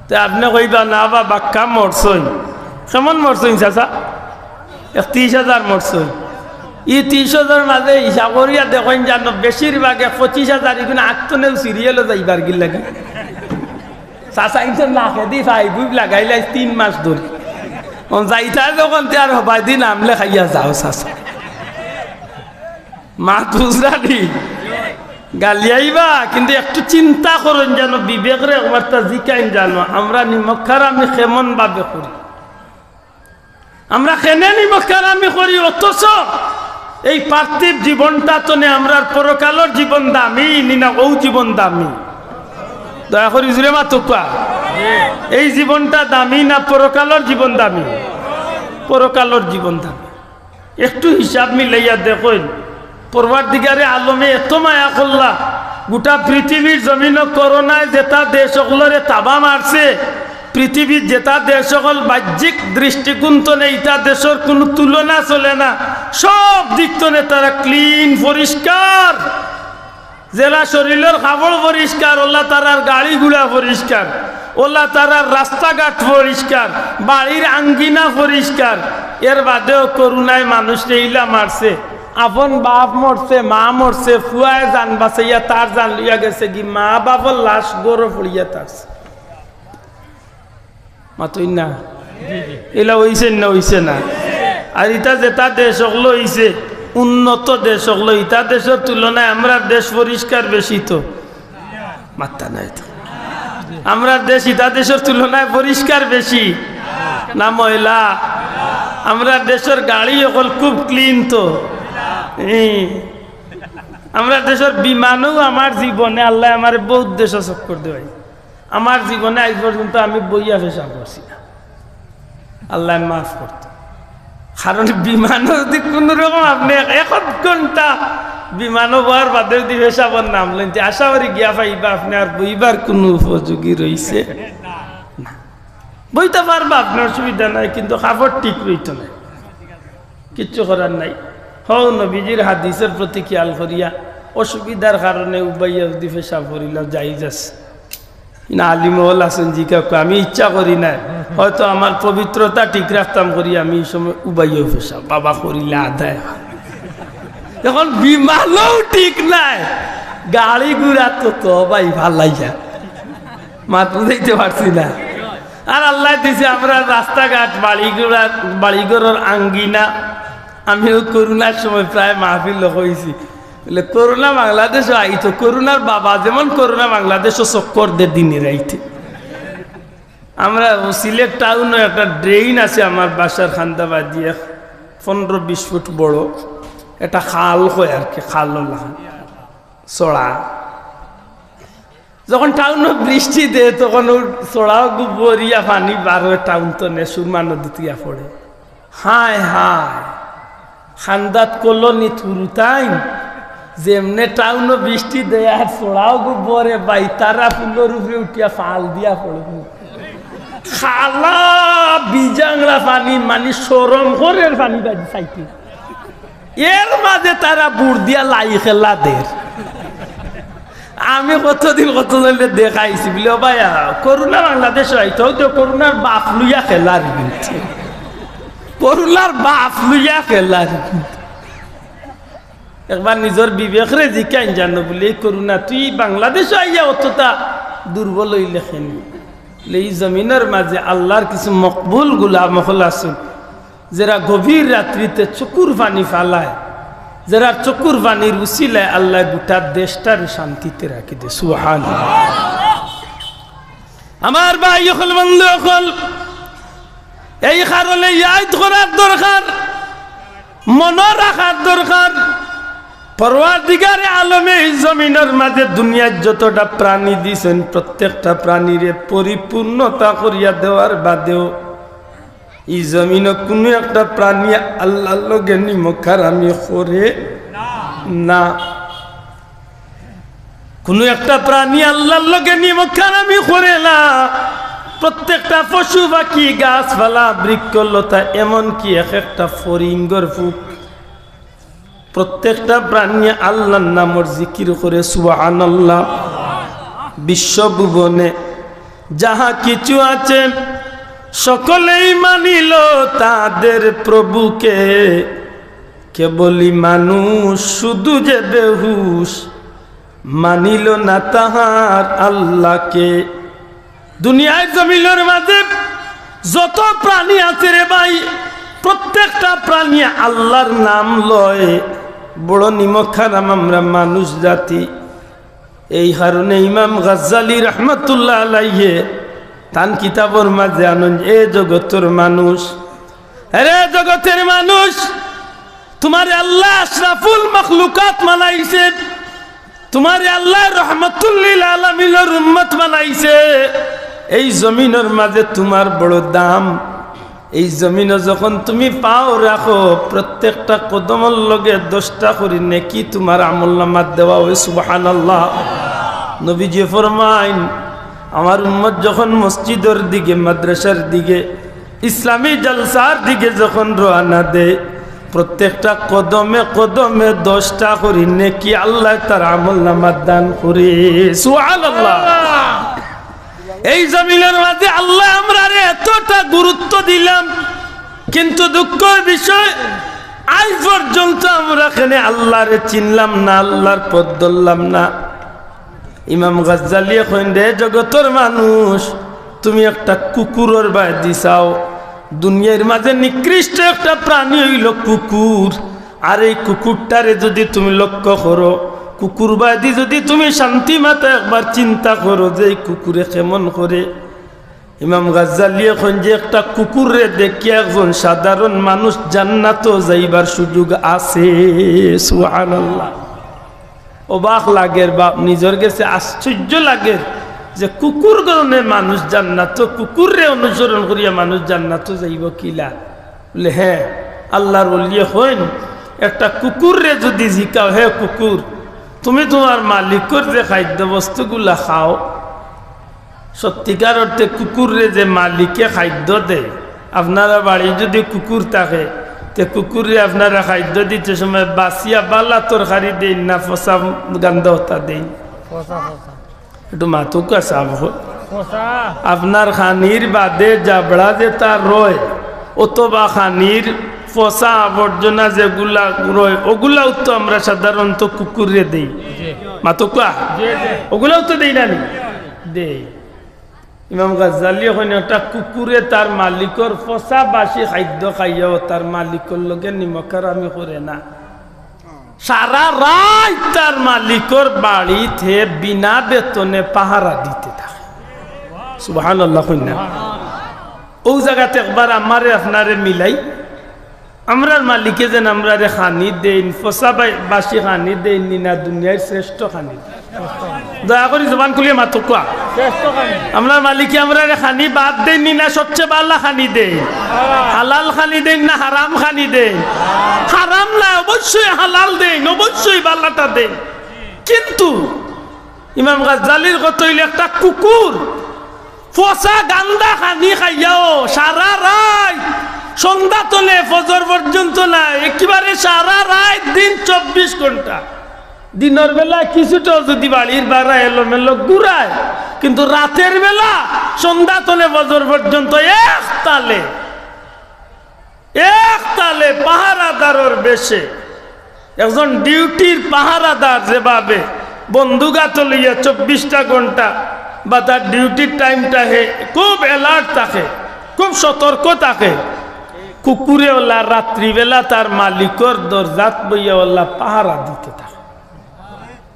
তে আপনে কইবা, "না বা, বাক্কা মরছইন।" কেমন মরছইন, চাচা? এক ত্রিশ হাজার মরছইন। ই ত্রিশ হাজার মাঝে হিসাব করিয়া দেখইন জানো, বেশিরভাগ এক পঁচিশ হাজার ইগুন আগ তনেউ সিরিয়ালো যাইবার গির লাগি। চাচা ইনতে নাকেদি পাইপ লাগাইলা তিন মাস ধরি। অন যাইতা যখন তে আর হবায়দি নাম লেখাইয়া যাও চাচা। মাত বুঝরানি? গালিয়াইবা, কিন্তু একটু চিন্তা করইন জানো, বিবেকরে একবারতা জিকাইন জানো, আমরা নিমক হারামি কেমন ভাবে করি। আমরা কেনে নিমক হারামি করি, অথচ এই পার্থিব জীবনটা তনে আমরার পরকালর জীবন দামি নি না অউ জীবন দামি? দয়া করি জুরে মাতউক্কা। এই জীবনটা দামি না পরকালর জীবন দামি? পরকালর জীবন দামি। একটু হিসাব মিলাইয়া দেখইন, পরওয়ারদিগারে আলমে এত মায়া করলা, গোটা পৃথিবীর জমিনো করোনায় যেতা দেশ অকলরে থাবা মারছে, পৃথিবীর যেতা দেশ অকল বাহ্যিক দৃষ্টিকোণ তনে ইতা দেশর কুনু তুলনা চলে না। সব দিক তনে তারা ক্লিন, পরিষ্কার। যেলা শরীলর কাপড় পরিষ্কার, অলা তারার গাড়ি ঘোড়া পরিষ্কার, অলা তারার রাস্তাঘাট পরিষ্কার, বাড়ির আঙ্গিনা পরিষ্কার। এর বাদেও করোনায় মানুষরে ইলা মারছে, আপন বাপ মরছে, মা মরছে, ফুয়ায় জান বাচাইয়া তার জান লইয়া গেছে গি, মা বাপর লাশ ঘরো পড়িয়া থাকছে। মাতইন না? ইলা অইছে না, অইছে না? আর ইতা যেতা দেশ অকল অইছে, উন্নত দেশ অকল, ইতা দেশর তুলনায় আমরার দেশ পরিষ্কার বেশি তো। মাত্তা নাই তো। আমরার দেশ ইতা দেশর তুলনায় পরিষ্কার বেশি না ময়লা? আমরার দেশর গাড়ি অকল খুব ক্লিন তো। ই, আমরার দেশর বিমানও আমার জীবনে আল্লায় আমারে বউত দেশো চক্কর দেওয়াইছে। আমার জীবনে আইজ পর্যন্ত আমি বইয়া পেশাব করছি না, আল্লায় মাফ করতো। কারণ বিমানো যদি কুনু রকম আপনে এক, এক ঘন্টা বিমানো বওয়ার বাদে যদি পেশাবর নাম লইন, তে আশা করি গিয়া পাইবা আপনে আর বইবার কুনু উপযোগী রইছে না। বইতা পারবা আপনে, অসুবিধা নাই, কিন্তু কাপড় ঠিক রইতো নায়। কিচ্ছু করার নাই। হউ, নবীজির হাদিসর প্রতি খিয়াল করিয়া অসুবিধার কারণে উবাইয়া যদি পেশাব করিলাও জায়েজ আছে। না, আলিম অকল আছইন, জিকাউক্কা, আমি ইচ্ছা করি না, হয়তো আমার পবিত্রতা ঠিক রাখতাম করি আমি ই সময় উবাইয়াও পেশাব, বাবা করিলা আদায়। এখন বিমানও ঠিক নাই, গাড়ি ঘোড়া তো, তো ভাই ফালাইয়া মাত বুঝাইতে পারছি না। আর আল্লায় দিছে আমরার রাস্তাঘাট, বাড়িঘোড়া, বাড়িঘরর আঙ্গিনা। আমি অউ করোনার সময় প্রায় মাহফিলো কইছি, বলে, "করোনা বাংলাদেশো আইতো, করোনার বাবা যেমন করোনা বাংলাদেশো চক্কর দে দিনে রাইতে।" আমরা অউ সিলেট টাউনো একটা ড্রেন আছে আমার বাসার কান্দাবাদি, এক পনরো বিশ ফুট বড়, একটা খাল কয় আর কি, খাল অলা চড়া। যখন টাউনো বৃষ্টি দে, তখন অউ চড়াও গু বরিয়া পানি বার অয় টাউন তনে, সুরমা নদীত গিয়া পড়ে। হায় হায়, কান্দাত কলোনিত হুরুতাইন, যেমনে টাউনো বৃষ্টি দে আর চড়াও গু বরে ভাই, তারা ফুলর উপরে উঠিয়া ফাল দিয়া পড়ে। কালা বিজাংরা পানি, মানি শরম করের পানি বাজি চাইতে। এর মাঝে তারা বুড় দিয়া লাই খেলা দের। আমি কতদিন কতজনরে দেখাইছি, বলে, "ও ভাই, আ, করোনা বাংলাদেশো আইতো, অইতো করোনার বাপ লইয়া খেলার কিন্তু। করোনার বাপ লইয়া খেলার কিন্তু।" একবার নিজর বিবেকরে জিকাইন জানো, বলে, "এই করোনা, তুই বাংলাদেশো আইয়া অতটা দুর্বল অইলে কেনে?" বলে, "ই জমিনর মাঝে আল্লার কিছু মকবুল গুলাম অকল আছইন, যেরা গভীর রাত্রিতে চকুর পানি ফালায়, যেরার চকুর পানির উসিলায় আল্লায় গোটা দেশটারে শান্তিতে রাখি দে।" সুবহানাল্লাহ। আমার ভাই অকল, বন্ধু অকল, এই কারণে ইয়াদ করার দরকার, মনো রাখার দরকার। পরওয়ারদিগারে আলমে ই জমিনর মাঝে দুনিয়ার যতটা প্রাণী দিছইন, প্রত্যেকটা প্রাণীরে পরিপূর্ণতা করিয়া দেওয়ার বাদেও ই জমিনো কুনু একটা প্রাণী আল্লার লগে নিমক হারামি করে না। কুনু একটা প্রাণী আল্লার লগে নিমক হারামি করে না। প্রত্যেকটা পশু পাখি, গাছপালা, বৃক্ষলতা, এমনকি এক একটা ফড়িঙ্গর ফুক, প্রত্যেকটা প্রাণী আল্লার নামর জিকির করে, সুবহানাল্লাহ। বিশ্বভুবনে যাহা কিছু আছে, সকলেই মানিল তাদের প্রভুকে। কেবলই মানুষ শুধু যে বেহুশ, মানিল না তাহার আল্লাহকে। দুনিয়ার জমিনর মাঝে যত প্রাণী আছে রে ভাই, প্রত্যেকটা প্রাণী আল্লার নাম লয়। বড় নিমক হারাম আমরা মানুষ জাতি। এই কারণে ইমাম গাজ্জালী রহমতুল্লাহ আলাইহে তান কিতাবর মাঝে আনইন, এ জগতর মানুষ, আরে জগতর মানুষ, তুমারে আল্লায় আশরাফুল মখলুকাত বানাইছে, তুমারে আল্লায় রহমতুল্লিল আলামিনর উম্মত বানাইছে। এই জমিনর মাঝে তুমার বড় দাম। এই জমিনো যখন তুমি পাও রাখো, প্রত্যেকটা কদমর লগে দশটা করি নেকি তুমার আমলনামাত দেওয়া অয়। সুবহানাল্লাহ। নবীজি ফরমাইন, আমার উম্মত যখন মসজিদর দিকে, মাদ্রাসার দিকে, ইসলামী জলসার দিকে যখন রওয়ানা দেয়, প্রত্যেকটা কদমে কদমে দশটা করি নেকি আল্লায় তার আমলনামাত দান করে। সুবহানাল্লাহ। এই জমিনর মাঝে আল্লায় আমরারে এতটা গুরুত্ব দিলাম, কিন্তু দুঃখর বিষয়, আইজ পর্যন্ত আমরা কেনে আল্লারে চিনলাম না, আল্লার পথ ধরলাম না। ইমাম গাজ্জালিয়ে কইন, রে জগতর মানুষ, তুমি একটা কুকুরর বায়দি চাও। দুনিয়ার মাঝে নিকৃষ্ট একটা প্রাণী অইলো কুকুর। আর এই কুকুরটারে যুদি তুমি লক্ষ্য করো, কুকুর বায়দি যুদি তুমি শান্তি মাতা একবার চিন্তা করো যে এই কুকুরে কেমন করে, ইমাম গাজ্জালিয়ে কইন যে একটা কুকুররে দেখিয়া একজন সাধারণ মানুষ জান্নাতো যাইবার সুযোগ আছে। সুবহানাল্লাহ। অবাক লাগের বাপ, নিজর গেছে আশ্চর্য লাগের যে কুকুর গণে মানুষ জান্নাতো, কুকুররে অনুসরণ করিয়া মানুষ জান্নাতো যাইবো কিলা? বলে, হ্যাঁ, আল্লার ওলিয়ে কইন, একটা কুকুররে যুদি জিকাও, হে কুকুর, তুমি তুমার মালিকর যে খাদ্য বস্তুগুলা খাও, সত্যিকার অর্থে কুকুররে যে মালিকে খাদ্য দেয়, আপনারা বাড়ি যুদি কুকুর থাকে, তে কুকুররে আপনারা খাদ্য দিতে সময় বাছিয়া বালা তরকারি দেইন না ফসা গান্দা হতা দেইন? ফসা, ফসা। একটু মাতুক্কা সাব অয়। ফসা। আপনার খানির বাদে জাবড়া যেতা রয়, অথবা খানির ফসা আবর্জনা যেগুলা রয়, অগুলাও তো আমরা সাধারণত কুকুররে দেই। জি। মাতুক্কা? জি, জি। অগুলাও তো দেই না নি? দেই। ইমাম গাজ্জালিয়ে কইন, একটা কুকুরে তার মালিকর ফসা বাসি খাদ্য খাইয়াও তার মালিকর লগে নিমকহারামি করে না। সারা রাইত তার মালিকর বাড়িত হে বিনা বেতনে পাহারা দিতে থাকে। সুবহানাল্লাহ কইন না? অউ জাগাত একবার আমারে আপনারে মিলাই, আমরার মালিকে যেন আমরারে খানি দেইন, ফসা বাই-, বাসি খানি দেইন নি না দুনিয়ার শ্রেষ্ঠ খানি দেইন? দয়া করি জবান খুলিয়া মাতুক্কা। শ্রেষ্ঠ খানি। আমরার মালিকে আমরারে খানি বাদ দেইন নি না সবচেয়ে বালা খানি দেইন? হালাল। হালাল খানি দেইন না হারাম খানি দেইন? হারাম না, অবশ্যই হালাল দেইন, অবশ্যই বালাটা দেইন। কিন্তু ইমাম গাজ্জালির কথা অইল একটা কুকুর ফসা গান্দা খানি খাইয়াও সারা রাইত, সন্ধ্যা তলে ফজর পর্যন্ত না, একেবারে সারা রাইত দিন চব্বিশ ঘন্টা। দিনর বেলা কিছুটা যুদি বাড়ির বারা এলোমেলো ঘুরায়, কিন্তু রাতের বেলা সন্ধ্যা তলে ফজর পর্যন্ত এক তালে, এক তালে পাহারাদারর বেশে একজন ডিউটির পাহারাদার যেভাবে বন্দুক আতো লইয়া চব্বিশটা ঘন্টা বা তার ডিউটির টাইমটা হে খুব অ্যালার্ট থাকে, খুব সতর্ক থাকে, কুকুরে অলা রাত্রিবেলা তার মালিকর দরজাত বইয়া অলা পাহারা দিতে থাকে।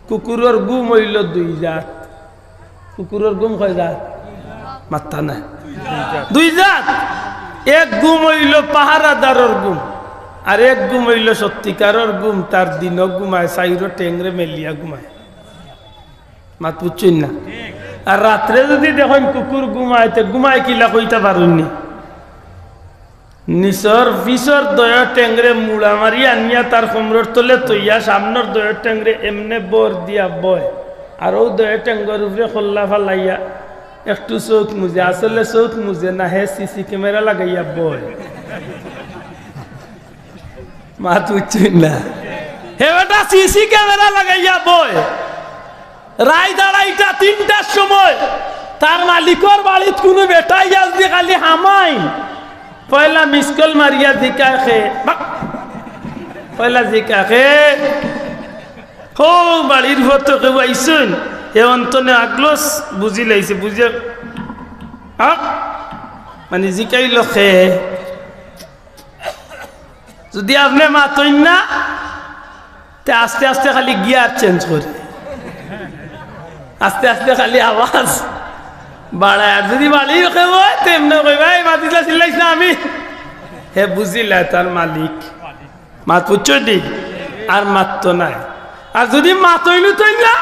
কুকুরর ঘুম অইল দুই জাত। কুকুরর ঘুম কয় জাত? মাত্তা নাই। দুই জাত। এক ঘুম অইল পাহারাদারর ঘুম, আর এক ঘুম অইল সত্যিকারর ঘুম। তার দিনও ঘুমায়, চাইরো টেংরে মেলিয়া ঘুমায়। মাত বুঝছইন না? আর রাত্রে যুদি দেখইন কুকুর ঘুমায়, তে ঘুমায় কিলা কইতা পারইন নি? নিচর পিছর দয় টেংরে মুড়া মারি আনিয়া তার কোমরর তলে থইয়া সামনর দয় টেংরে এমনে বর দিয়া বয়, আর অউ দয় টেংর উপরে কল্লা ফালাইয়া একটু চউখ মুজে। আসলে চউখ মুজে না, হে সিসি ক্যামেরা লাগাইয়া বয়। মাত বুঝছইন না? হে বেটা সিসি ক্যামেরা লাগাইয়া বয়। রাইত আড়াইটা তিনটার সময় তার মালিকর বাড়িত কুনু বেটায় যুদি খালি হামায়, পয়লা মিস কল মারিয়া জিকায় কে, বাক। পয়লা জিকায় কে, হউ বাড়ির ফটো কেউ আইছইন? হে অন্তনে আগলস বুঝিলাইছে, বুঝে, হা? মানে জিকাইল কে? যুদি আপনে মাতইন না, তে আস্তে আস্তে খালি গিয়ার চেঞ্জ করে, আস্তে আস্তে খালি আওয়াজ বাড়ায়। আর যুদি বাড়ির কেউ অয়, তে এমনে কইবা, "এই মাতিস না, চিল্লাইস না, আমি।" হে বুঝিলায় তার মালিক। মাত বুঝছইন নি? আর মাততো নায়। আর যুদি মাতইন উতইন না,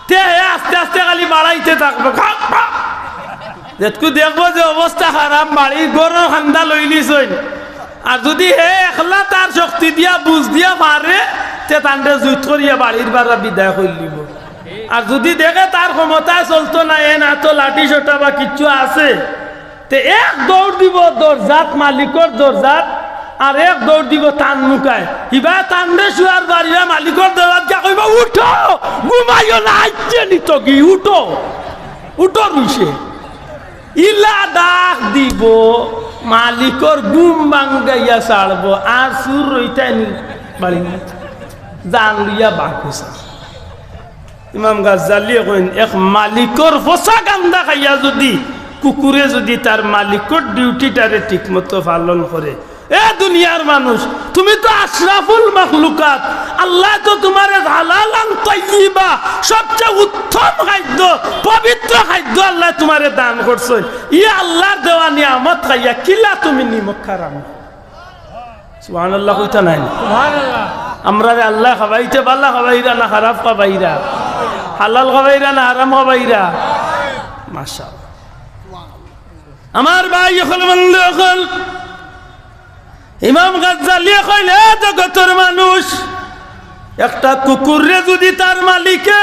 তে হে আস্তে আস্তে খালি বাড়াইতে থাকবো। খাক, খাক। যেতকু দেখবো যে অবস্থা খারাপ, বাড়ির ঘরর কান্দা লইলিছইন। আর যুদি হে একলা তার শক্তি দিয়া, বুঝ দিয়া পারে, তে তানরে জুইত করিয়া বাড়ির বারা বিদায় করিলিবো। আর যুদি দেখে তার ক্ষমতায় চলতো না, এ না তো লাঠি সোটা বা কিচ্ছু আছে, তে এক দৌড় দিবো দরজাত, মালিকর দরজাত, আর এক দৌড় দিবো তান মুখায়। ইবায় তানরে শুয়ার বাড়িয়া মালিকর দরজাত গিয়া কইবো, "উঠো, ঘুমাইও না, আইছে নি তো কি, উঠো, উঠো রুইছে।" ইলা ডাক দিবো, মালিকর ঘুম ভাঙ্গাইয়া ছাড়বো, আর চুর রইতায় নি বাড়িত, জান লইয়া বাঘ গুছা। ইমাম গাজ্জালিয়ে কইন, এক মালিকর ফসা গান্দা খাইয়া যুদি কুকুরে যুদি তার মালিকর ডিউটিটারে ঠিকমতো পালন করে, এ দুনিয়ার মানুষ, তুমি তো আশরাফুল মখলুকাত, আল্লায় তো তুমারে হালালান তাইয়িবা, সবচেয়ে উত্তম খাদ্য, পবিত্র খাদ্য আল্লায় তুমারে দান করছইন। ই আল্লার দেওয়া নিয়ামত খাইয়া কিলা তুমি নিমক হারাম? সুবহানাল্লাহ কইতা নায় নি? আমরারে আল্লায় খাবাইতে বালা খাবাইরা না খারাপ খাবাইরা? হালাল খাবাইরা না হারাম খাবাইরা? মাশাআল্লাহ। আমার ভাই অকল, বন্ধু অকল, ইমাম গাজ্জালিয়ে কইলে, "এ জগতর মানুষ, একটা কুকুররে যুদি তার মালিকে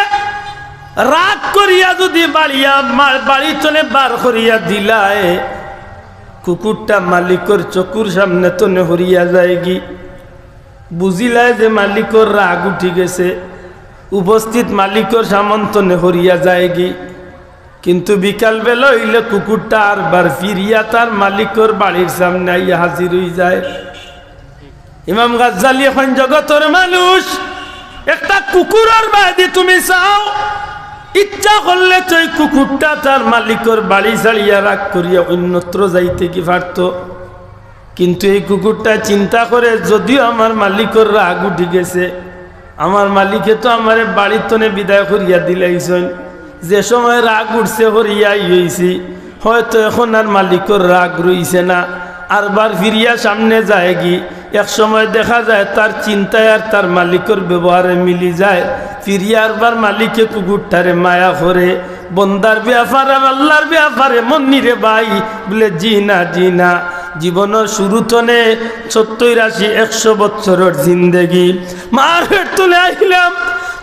রাগ করিয়া যুদি বাড়িয়া মা-, বাড়ি তনে বার করিয়া দিলায়, কুকুরটা মালিকর চকুর সামনে তনে হরিয়া যায়গি, বুঝিলায় যে মালিকর রাগ উঠি গেছে, উপস্থিত মালিকর সামন তনে হরিয়া যায়গি।" কিন্তু বিকাল বেলা অইলে কুকুরটা আরবার ফিরিয়া তার মালিকর বাড়ির সামনে আইয়া হাজির অইযায়। ইমাম গাজ্জালিয়ে কইন, "জগতর মানুষ, একটা কুকুরর বায়দি তুমি চাও, ইচ্ছা করলে তো ই কুকুরটা তার মালিকর বাড়ি ছাড়িয়া রাগ করিয়া অন্যত্র যাইতে কি পারতো?" কিন্তু এই কুকুরটা চিন্তা করে, যদিও আমার মালিকর রাগ উঠি গেছে, আমার মালিকে তো আমারে বাড়ির তনে বিদায় করিয়া দিলাইছইন, যে সময় রাগ উঠছে হরিয়াই অইছি, হয়তো এখন আর মালিকর রাগ রইছে না। আরবার ফিরিয়া সামনে যায়গি, এক সময় দেখা যায় তার চিন্তায় আর তার মালিকর ব্যবহারে মিলি যায়। ফিরিয়া আরবার মালিকে কুকুরটারে মায়া করে, বন্দার ব্যাপার আর আল্লার ব্যাপারে মন্নি রে ভাই, বলে, "জি না, জি না।" জীবনর শুরু তনে সত্তইর, আশি, একশো বছরর জিন্দেগি। মার পেট তনে আইলাম,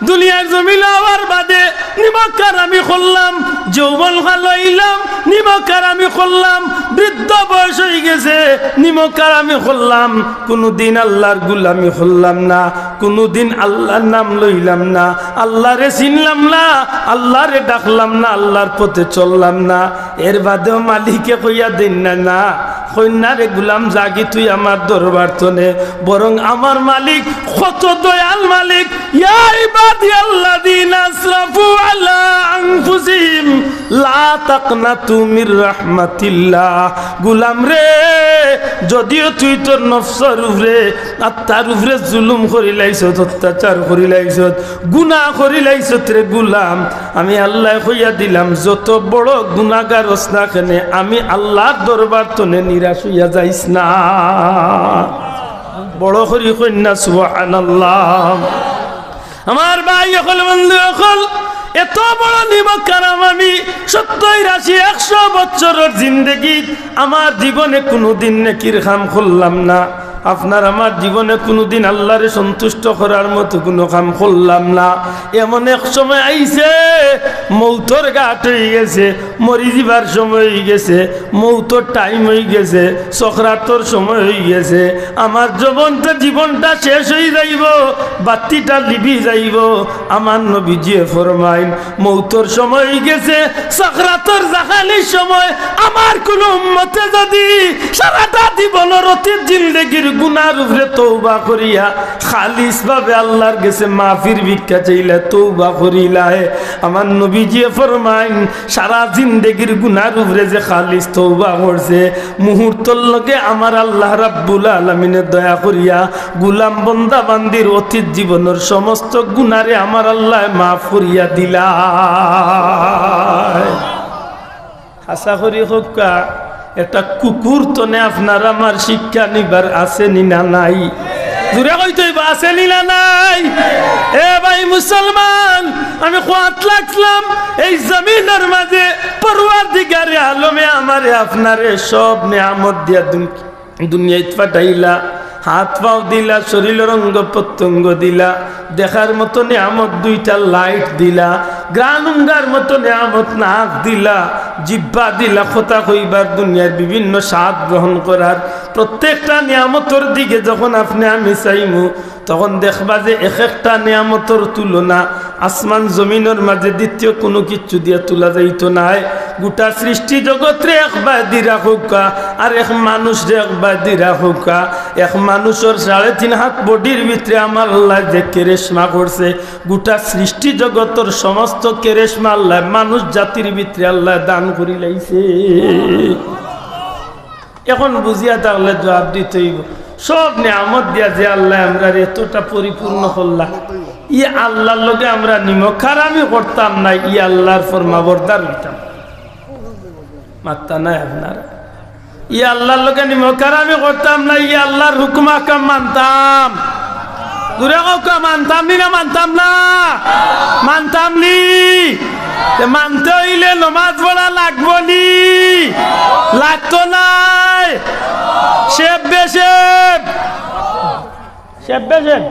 দুনিয়ার জমিন আওয়ার বাদে নিমক হারামি করলাম, যৌবন কাল অইলাম, নিমক হারামি করলাম, বৃদ্ধ বয়স অইগেছে, নিমক হারামি করলাম, কুনুদিন আল্লার গুলামি করলাম না, কুনুদিন আল্লার নাম লইলাম না, আল্লারে চিনলাম না, আল্লারে ডাকলাম না, আল্লার পথে চললাম না। এর বাদেও মালিকে কইয়া দেইন না, না, কইন না রে গুলাম, যাগি তুই আমার দরবার তনে, বরং আমার মালিক কত দয়াল মালিক। ইয়া ইবাদিয়াল্লাযীনা আসরাফু আলা আনফুসিহিম লা তাকনাতু মির রাহমাতিল্লাহ। গুলাম রে, যদিও তুই তোর নফসর উপরে, আত্মার উপরে জুলুম করিলাইছত, অত্যাচার করিলাইছত, গুনা করিলাইছত রে গুলাম, আমি আল্লায় কইয়া দিলাম, যত বড় গুনাগার অস না কেনে, আমি আল্লার দরবার তনে নিরাশ অইয়া যাইস না। বড় করি কইন না সুবহানাল্লাহ। আমার ভাই অকল, বন্ধু অকল, এত বড় নিমক হারাম আমি সত্তইর, আশি, একশো বছরর জিন্দেগিত আমার জীবনে কুনুদিন নেকির কাম করলাম না। আপনার আমার জীবনে কুনুদিন আল্লারে সন্তুষ্ট করার মতো কুনু কাম করলাম না। এমন এক সময় আইছে, মৌতর ঘাট অইগেছে, মরি যিবার সময় অইগেছে, মৌতর টাইম অইগেছে, সকরাতর সময় অইগেছে। আমার জীবনটা, জীবনটা শেষ অইযাইবো, বাত্তিটা লিভি যাইবো। আমার নবীজিয়ে ফরমাইন, মৌতর সময় অইগেছে, সকরাতর জাখানির সময় আমার কুনু উম্মতে যুদি সারাটা জীবনর অতীত জিন্দেগির গুনার উপরে তওবা করিয়া খালিস ভাবে আল্লার গেছে মাফির ভিক্ষা চাইলা, তওবা করিলায়, আমার নবীজিয়ে ফরমাইন, সারা জিন্দেগির গুনার উপরে যে খালিস তওবা করছে, মুহূর্তর লগে আমার আল্লাহ রাব্বুল আলামিনে দয়া করিয়া গুলাম বন্দা বান্দির অতীত জীবনর সমস্ত গুনারে আমার আল্লায় মাফ করিয়া দিলা। হাছা করি কউক্কা, একটা কুকুর তনে আপনার আমার শিক্ষা নিবার আছে নি না নাই? জুরে কইতে অইবো, আছে নি না নাই? এ ভাই মুসলমান, আমি কওয়াত লাগছিলাম, এই জমিনর মাঝে পরওয়ারদিগারে আলমে আমারে আপনারে সব নিয়ামত দিয়া দুন-, দুনিয়াত পাঠাইলা, হাত পাও দিলা, শরীরর অঙ্গ প্রত্যঙ্গ দিলা, দেখার মতো নিয়ামত দুইটা লাইট দিলা, ঘ্রাণ উঙ্গার মতো নিয়ামত নাক দিলা, জিব্বা দিলা, কথা কইবার, দুনিয়ার বিভিন্ন স্বাদ গ্রহণ করার। প্রত্যেকটা নিয়ামতর দিকে যখন আপনে আমি চাইমু, তখন দেখবা যে এক একটা নিয়ামতর তুলনা আসমান জমিনর মাঝে দ্বিতীয় কুনু কিচ্ছু দিয়া তুলা যাইতো নায়। গোটা সৃষ্টি জগতরে এক বায়দি রাখউক্কা, আর এক মানুষরে এক বায়দি রাখউক্কা। এক মানুষর সাড়ে তিন হাত বডির ভিতরে আমার আল্লায় যে কেরেশমা করছে, গোটা সৃষ্টি জগতর সমস্ত কেরেশমা আল্লায় মানুষ জাতির ভিতরে আল্লায় দান করিলাইছে। এখন বুঝিয়া থাকলে জুয়াপ দিতে অইবো, সব নিয়ামত দিয়া যে আল্লায় আমরারে এতটা পরিপূর্ণ করলা, ই আল্লার লগে আমরা নিমকহারামি করতাম না, ই আল্লার ফরমাবরদার অইতাম। মাত্তা নাই আপনার। ই আল্লার লগে নিমকহারামি করতাম না, ই আল্লার হুকুম আহকাম মানতাম। জুরে কউক্কা, মানতাম নি না মানতাম না? মানতাম নি? তে মানতে অইলে নমাজ পড়া লাগবো নি? লাগতো নায়। শেব বেশেব। শেব বেশেব।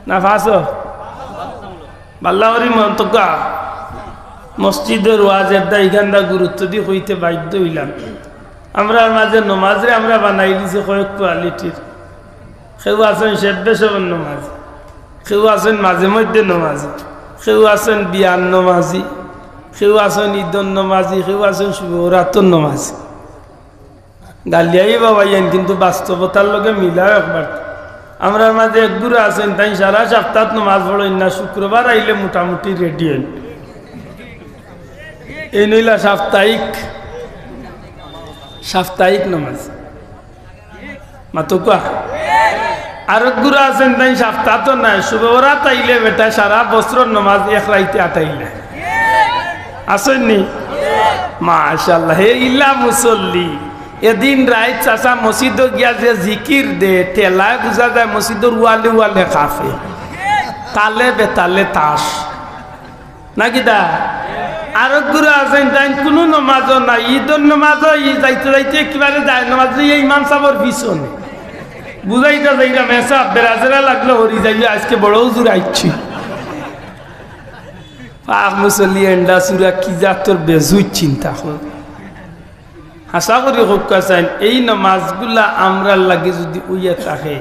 না ফাঁসো? বাল্লা করি মন তো কা। মসজিদর ওয়াজের দা ইখানটা গুরুত্ব দি কইতে বাধ্য অইলাম। আমরার মাঝে নমাজরে আমরা বানাই দিছি কয়েক কোয়ালিটির। কেউ আছইন শেব বেশেবর নমাজ, কেউ আছইন মাঝে মধ্যে নমাজ, কেউ আছইন বিয়ার নমাজি, কেউ আছইন ইদর নমাজি, কেউ আছইন শুভ বরাতর নমাজি। গালিয়াই বাবা ইয়ান, কিন্তু বাস্তবতার লগে মিলাও একবার। আমরার মাঝে এক গুরু আছইন, তাইন সারা সপ্তাহ নমাজ পড়ইন না, শুক্রবার আইলে মোটামুটি রেডি অইন। এইন অইলা সাপ্তাহিক, সাপ্তাহিক নমাজ। মাতউক্কা। আরক গুরু আছইন, তাইন সপ্তাহ তো নায়, শুভ বরাত আইলে বেটা সারা বছরর নমাজ এক রাইতে আটাইলা। আছইন নি? মাশাআল্লাহ, হে ইলা মুসল্লি। এদিন রাইত চাচা মসজিদো গিয়া যে জিকির দে, ঠেলায় বুঝা যায় মসজিদর ওয়ালে ওয়ালে কাঁপে, তালে বেতালে তাস। না কিতা? আরক গুরু আছইন, তাইন কুনু নমাজও নাই, ইদর নমাজও ই যাইতে যাইতে একেবারে যায় নমাজ লইয়া ইমাম সাবর পিছনে। বুঝাইতা যাইরাম, মেসাব বেড়াজেরা লাগলো হরি যাইবে, আজকে বড় হুজুর আইছি। পাক মুসল্লি এন্ডা সুরা কি জাতর বেজুই চিন্তা কর। হাছা করি কউক্কা চাইন, এই নমাজগুলা আমরার লাগি যুদি অইয়া থাকে,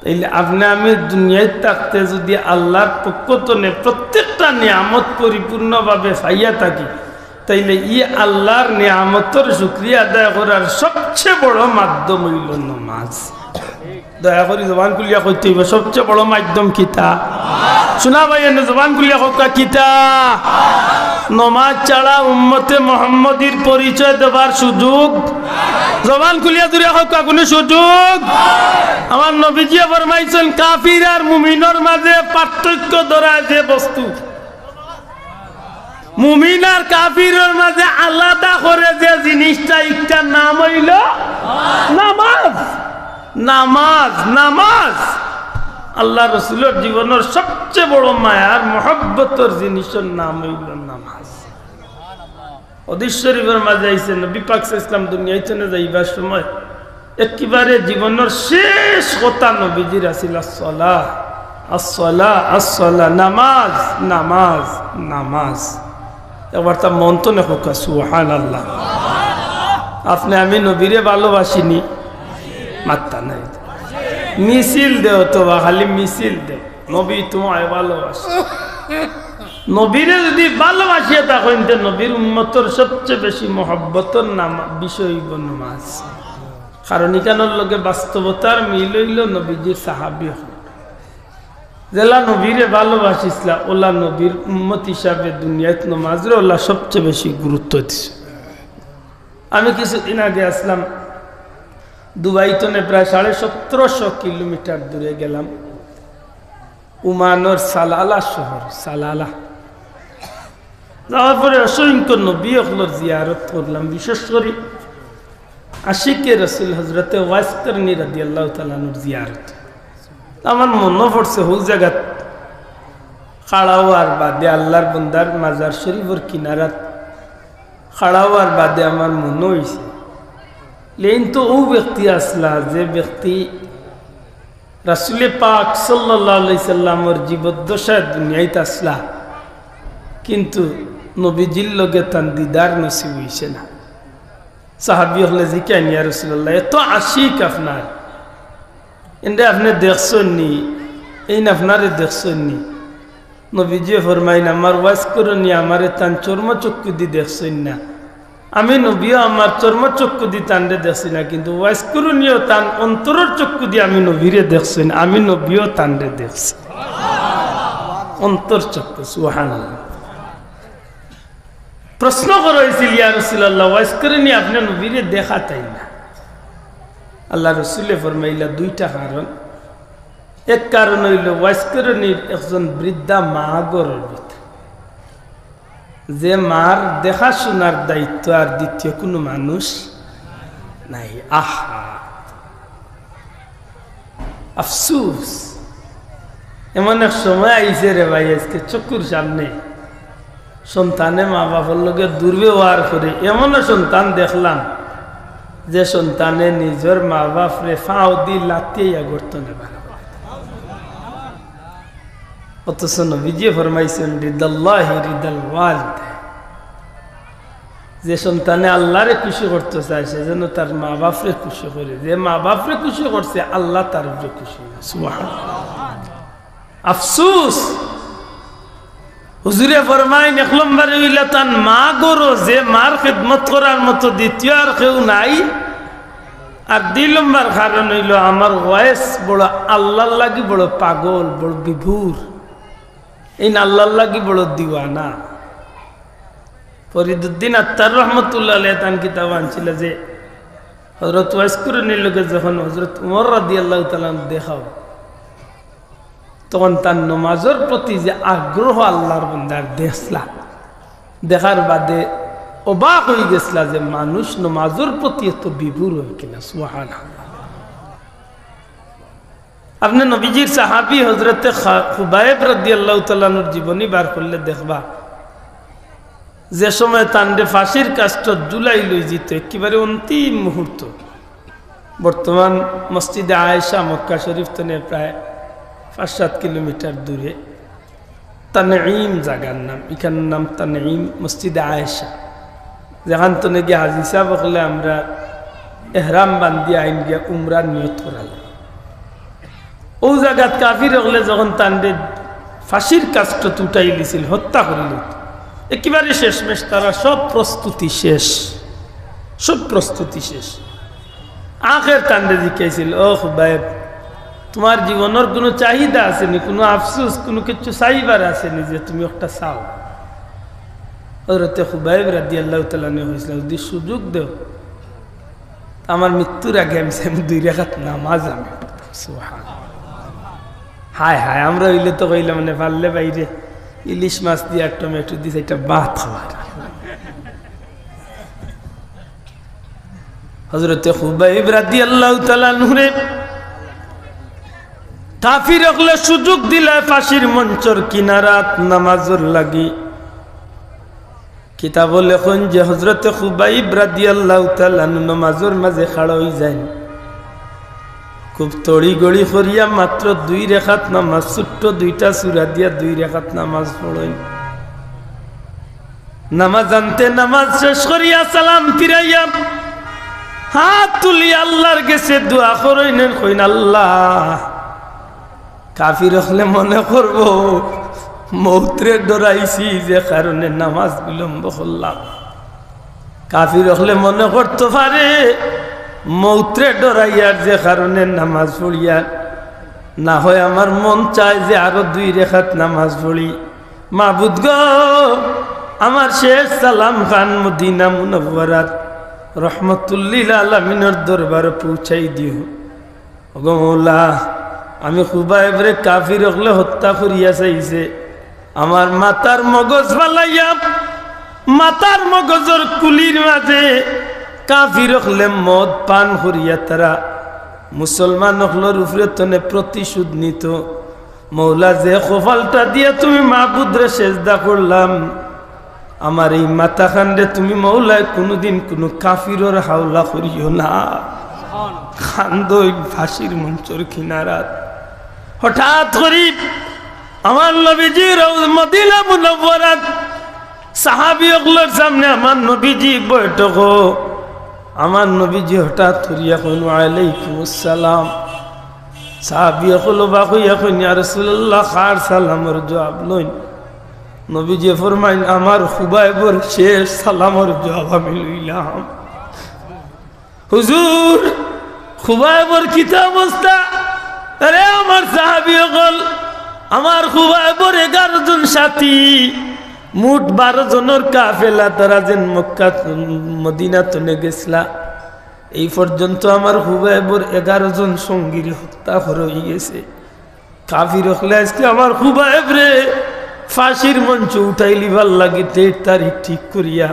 তাইলে আপনে আমি দুনিয়াত থাকতে যুদি আল্লার পক্ষ তনে প্রত্যেকটা নিয়ামত পরিপূর্ণভাবে পাইয়া থাকি, তাইলে ই আল্লার নিয়ামতর শুকরিয়া আদায় করার সবচেয়ে বড় মাধ্যম অইলো নমাজ। দয়া করি জবান খুলিয়া কইতে অইবো, সবচেয়ে বড় মাধ্যম কিতা? শুনা ভাই, এনে জবান খুলিয়া কউক্কা কিতা? নমাজ ছাড়া উম্মতে মোহাম্মদীর পরিচয় দেবার সুযোগ। জবান খুলিয়া জুরে কউক্কা, কুনু সুযোগ? আমার নবীজিয়ে ফরমাইছইন, কাফির আর মুমিনর মাঝে পার্থক্য ধরায় যে বস্তু, মুমিন আর কাফিরর মাঝে আলাদা করে যে জিনিসটা, ইটার নাম অইলো নামাজ। নামাজ, নামাজ। আল্লার রসুলর জীবনর সবচেয়ে বড় মায়ার মহব্বতর জিনিসর নাম অইলো নামাজ। হাদিস শরীফর মাঝে আইছে, নবী পাক সাল্লাল্লাহু আলাইহি ওয়াসাল্লাম দুনিয়া তনে যাইবার সময় একেবারে জীবনর শেষ কথা নবীজির আছিল, "আসসালাহ, আসসালাহ, আসসালাহ, নামাজ, নামাজ, নামাজ।" একবার তা মন তনে কউক্কা, সুবহানাল্লাহ। আপনে আমি নবীরে ভালোবাসি নি? মাত্তা নাই। মিছিল দেও তো বা, খালি মিছিল দেও। নবী তোমায় ভালোবাসে। নবীরে যুদি ভালোবাসিয়া থাকইন, তে নবীর উম্মতর সবচেয়ে বেশি মহব্বতর নাম-, বিষয় অইবো নমাজ। কারণ ইখানর লগে বাস্তবতার মিল অইলো নবীজির সাহাবী অকল। যেলা নবীরে ভালোবাসিছলা, ওলা নবীর উম্মত হিসাবে দুনিয়াত নমাজরে ওলা সবচেয়ে বেশি গুরুত্ব দিছে। আমি কিছুদিন আগে আছলাম দুবাই তনে প্রায় সাড়ে সতেরোশো কিলোমিটার দূরে গেলাম। ওমানর সালালা শহর, সালালা। যাওয়ার পরে অসংখ্য নবী অকলর জিয়ারত করলাম। বিশেষ করি আশিকে রসুল হজরতে ওয়াইস করনী রাদিয়াল্লাহু তাআলা আনহুর জিয়ারত। আমার মনো পড়ছে, হউ জাগাত খাড়া অওয়ার বাদে, আল্লাহর বন্দার মাজার শরীফর কিনারাত খাড়া অওয়ার বাদে আমার মনো অইছে, লেইন তো অউ ব্যক্তি আছলা, যে ব্যক্তি রাসুলে পাক সাল্লাল্লাহু আলাইহি সাল্লামর জীবদ্দশায় দুনিয়াইত আছলা, কিন্তু নবীজির লগে তান দিদার নসিব অইছে না। সাহাবী অকলে জিকাইন, "ইয়া রাসুলাল্লাহ, এত আশিক আপনার, এনরে আপনে দেখছইন নি? এইন আপনারে দেখছইন নি?" নবীজিয়ে ফরমাইন, "আমার ওয়াইস করনী আমারে তান চর্মচক্ষুদি দেখছইন না। আমি নবীও আমার চর্মচক্ষুদি তানরে দেখছি না, কিন্তু ওয়াইস করনীও তান অন্তরর চক্ষুদি আমি নবীরে দেখছইন, আমি নবীও তানরে দেখছি।" অন্তর চক্ষু, সুবহানাল্লাহ। প্রশ্ন করা অইছিল, "ইয়া রাসুলাল্লাহ, ওয়াইস করনী আপনে নবীরে দেখা তাই না?" আল্লাহর রসুলে ফরমাইলা, দুইটা কারণ। এক কারণ অইলো, ওয়াইস করনীর একজন বৃদ্ধা মা ঘরর ভিতরে, যে মার দেখাশুনার দায়িত্ব আর দ্বিতীয় কুনু মানুষ নাই। আহা, আফসুস, এমন এক সময় আইছে রে ভাই, আজকে চক্ষুর সামনে সন্তানে মা বাপর লগে দুর্ব্যবহার করে, এমনও সন্তান দেখলাম যে সন্তানে নিজর মা বাপরে ফাও দি লাথিয়া গর্তনে বাড়া। অথচ নবীজি ফরমাইছেন, "রিদাল্লাহি রিদাল ওয়ালিদাইন।" যে সন্তানে আল্লাহরে খুশি করতে চায়, সে যেন তার মা বাপরে খুশি করে। যে মা বাপরে খুশি করছে, আল্লাহ তার উপরে খুশি। সুবহানাল্লাহ। আফসুস। হুজুরে ফরমাইন, এক নম্বরে অইলা তান মা ঘরো, যে মার খেদমত করার মতো দ্বিতীয় আর কেউ নাই। আর দুই নম্বর কারণ অইলো, আমার ওয়াইস বড় আল্লাহর লাগি বড় পাগল, বড় বিভোর, এইন আল্লাহর লাগি বড় দিওয়ানা। ফরিদুদ্দিন আত্তার রহমতুল্লাহ আলাইহি তান কিতাব আনছিলা যে হজরত ওয়াইস করনীর লগে যখন হজরত উমর রাদিয়াল্লাহু তাআলা আনহু দেখা অয়, তখন তার নমাজর প্রতি যে আগ্রহ আল্লাহর বন্দার দেখলা, দেখার বাদে অবাক অইগেছলা যে মানুষ নমাজর প্রতি এত বিভোর অয় কিনা। সুবহানাল্লাহ। আপনে নবীজির সাহাবী হজরতে খা-, খুবাইব রাদিয়াল্লাহু তাআলা আনহুর জীবনী বার করলে দেখবা, যে সময় তানরে ফাঁসির কাষ্ঠত ঝুলাই লই যিত, একেবারে অন্তিম মুহূর্ত। বর্তমান মসজিদে আয়েশা মক্কা শরীফ তনে প্রায় পাঁচ সাত কিলোমিটার দূরে। তানঈম জাগার নাম, ইখানর নাম তানঈম, মসজিদে আয়েশা, যেখান তনে গিয়া হাজি সাব অকলে আমরা এহরাম বান্ধিয়া আইন গিয়া উমরার নিয়ত করাইলা। অউ জাগাত কাফির অকলে যখন তানরে ফাঁসির কাষ্ঠত উঠাইলিছিল, হত্যা করিলিত, একেবারে শেষমেশ, তারা সব প্রস্তুতি শেষ, সব প্রস্তুতি শেষ। আখের তানরে জিকাইছিল, "ও খুবাইব, তুমার জীবনর কুনু চাহিদা আছে নি, কুনু আফসুস, কুনু কিচ্ছু চাইবার আছে নি যে তুমি একটা চাও?" হজরতে খুবাইব রাদিয়াল্লাহু তাআলা আনহু কইছিলা, "যদি সুযোগ দেও, আমার মৃত্যুর আগে আমি, আমি দুই রাকাত নামাজ আমি।" সুবহানাল্লাহ। হায় হায়, আমরা অইলে তো কইলাম, মানে, পারলে বাইরে ইলিশ মাছ দিয়া টমেটো দিয়া চাইরটা ভাত খাওয়ার। হজরতে খুবাইব রাদিয়াল্লাহু তাআলা আনহুরে কাফির অকলে সুযোগ দিলা ফাঁসির মঞ্চর কিনারাত নামাজর লাগি। কিতাবো লেখইন যে হজরতে খুবাইব রাদিয়াল্লাহু তাআলা আনহু নমাজর মাঝে খাড়া অইযাইন। খুব তড়িগড়ি করিয়া মাত্র দুই রেকাত নামাজ, ছোট্ট দুইটা সূরা দিয়া দুই রেকাত নামাজ পড়ইন। নামাজ আনতে নামাজ শেষ করিয়া সালাম ফিরাইয়া হাত তুলিয়া আল্লাহর গেছে দোয়া করইন, কইন, "আল্লাহ, কাফির অকলে মনে করবো মৌতরে ডরাইছি যে কারণে নামাজ বিলম্ব করলাম।" কাফির অকলে মনে করতো পারে মৌতরে ডরাইয়ার যে কারণে নামাজ পড়িয়ার, না হয় আমার মন চায় যে আরো দুই রেকাত নামাজ পড়ি। মাবুদ গো, আমার শেষ সালাম খান মদিনা মুনাওয়ারাত রহমতুল্লিল আলামিনর দরবারে পৌঁছাই দিও। ওগো মৌলা, আমি খুবাইবরে কাফির অকলে হত্যা করিয়া চাইছে, আমার মাথার মগজ ফালাইয়া, মাথার মগজর কুলির মাঝে কাফির অকলে মদ পান করিয়া তারা মুসলমান অকলর উপরে তনে প্রতিশোধ নিত। মৌলা, যে কপালটা দিয়া তুমি মাবুদরে সেজদা করলাম, আমার এই মাথাখানরে তুমি মৌলায় কুনুদিন কুনু কাফিরর হাওলা করিও না। কান্দইন ফাঁসির মঞ্চর কিনারাত। হঠাৎ করি আমার নবীজি রও-, মদিনা মুনাওয়ারাত সাহাবী অকলর সামনে আমার নবীজি বৈঠক। আমার নবীজি হঠাৎ করিয়া কইন, "ওয়ালাইকুমুস সালাম।" সাহাবী অকল অবাক অইয়া কইন, "ইয়া রাসূলুল্লাহ, কার সালামর জবাব লইন?" নবীজি ফরমাইন, "আমার খুবাইবর শেষ সালামর জবাব আমি লইলাম।" হুজুর, খুবাইবর কিতা অবস্থা? আরে আমার সাহাবী অকল, আমার খুবাইবর এগারো জন সাথী, মোট বারো জনর কাফেলা, তারা যেন মক্কা মদিনা তনে গেছলা। এই পর্যন্ত আমার খুবাইবর এগারো জন সঙ্গীরে হত্যা করা অইগেছে। কাফির অকলে আইজকে আমার খুবাইবরে ফাঁসির মঞ্চো উঠাইলিবার লাগি ডেট তারিখ ঠিক করিয়া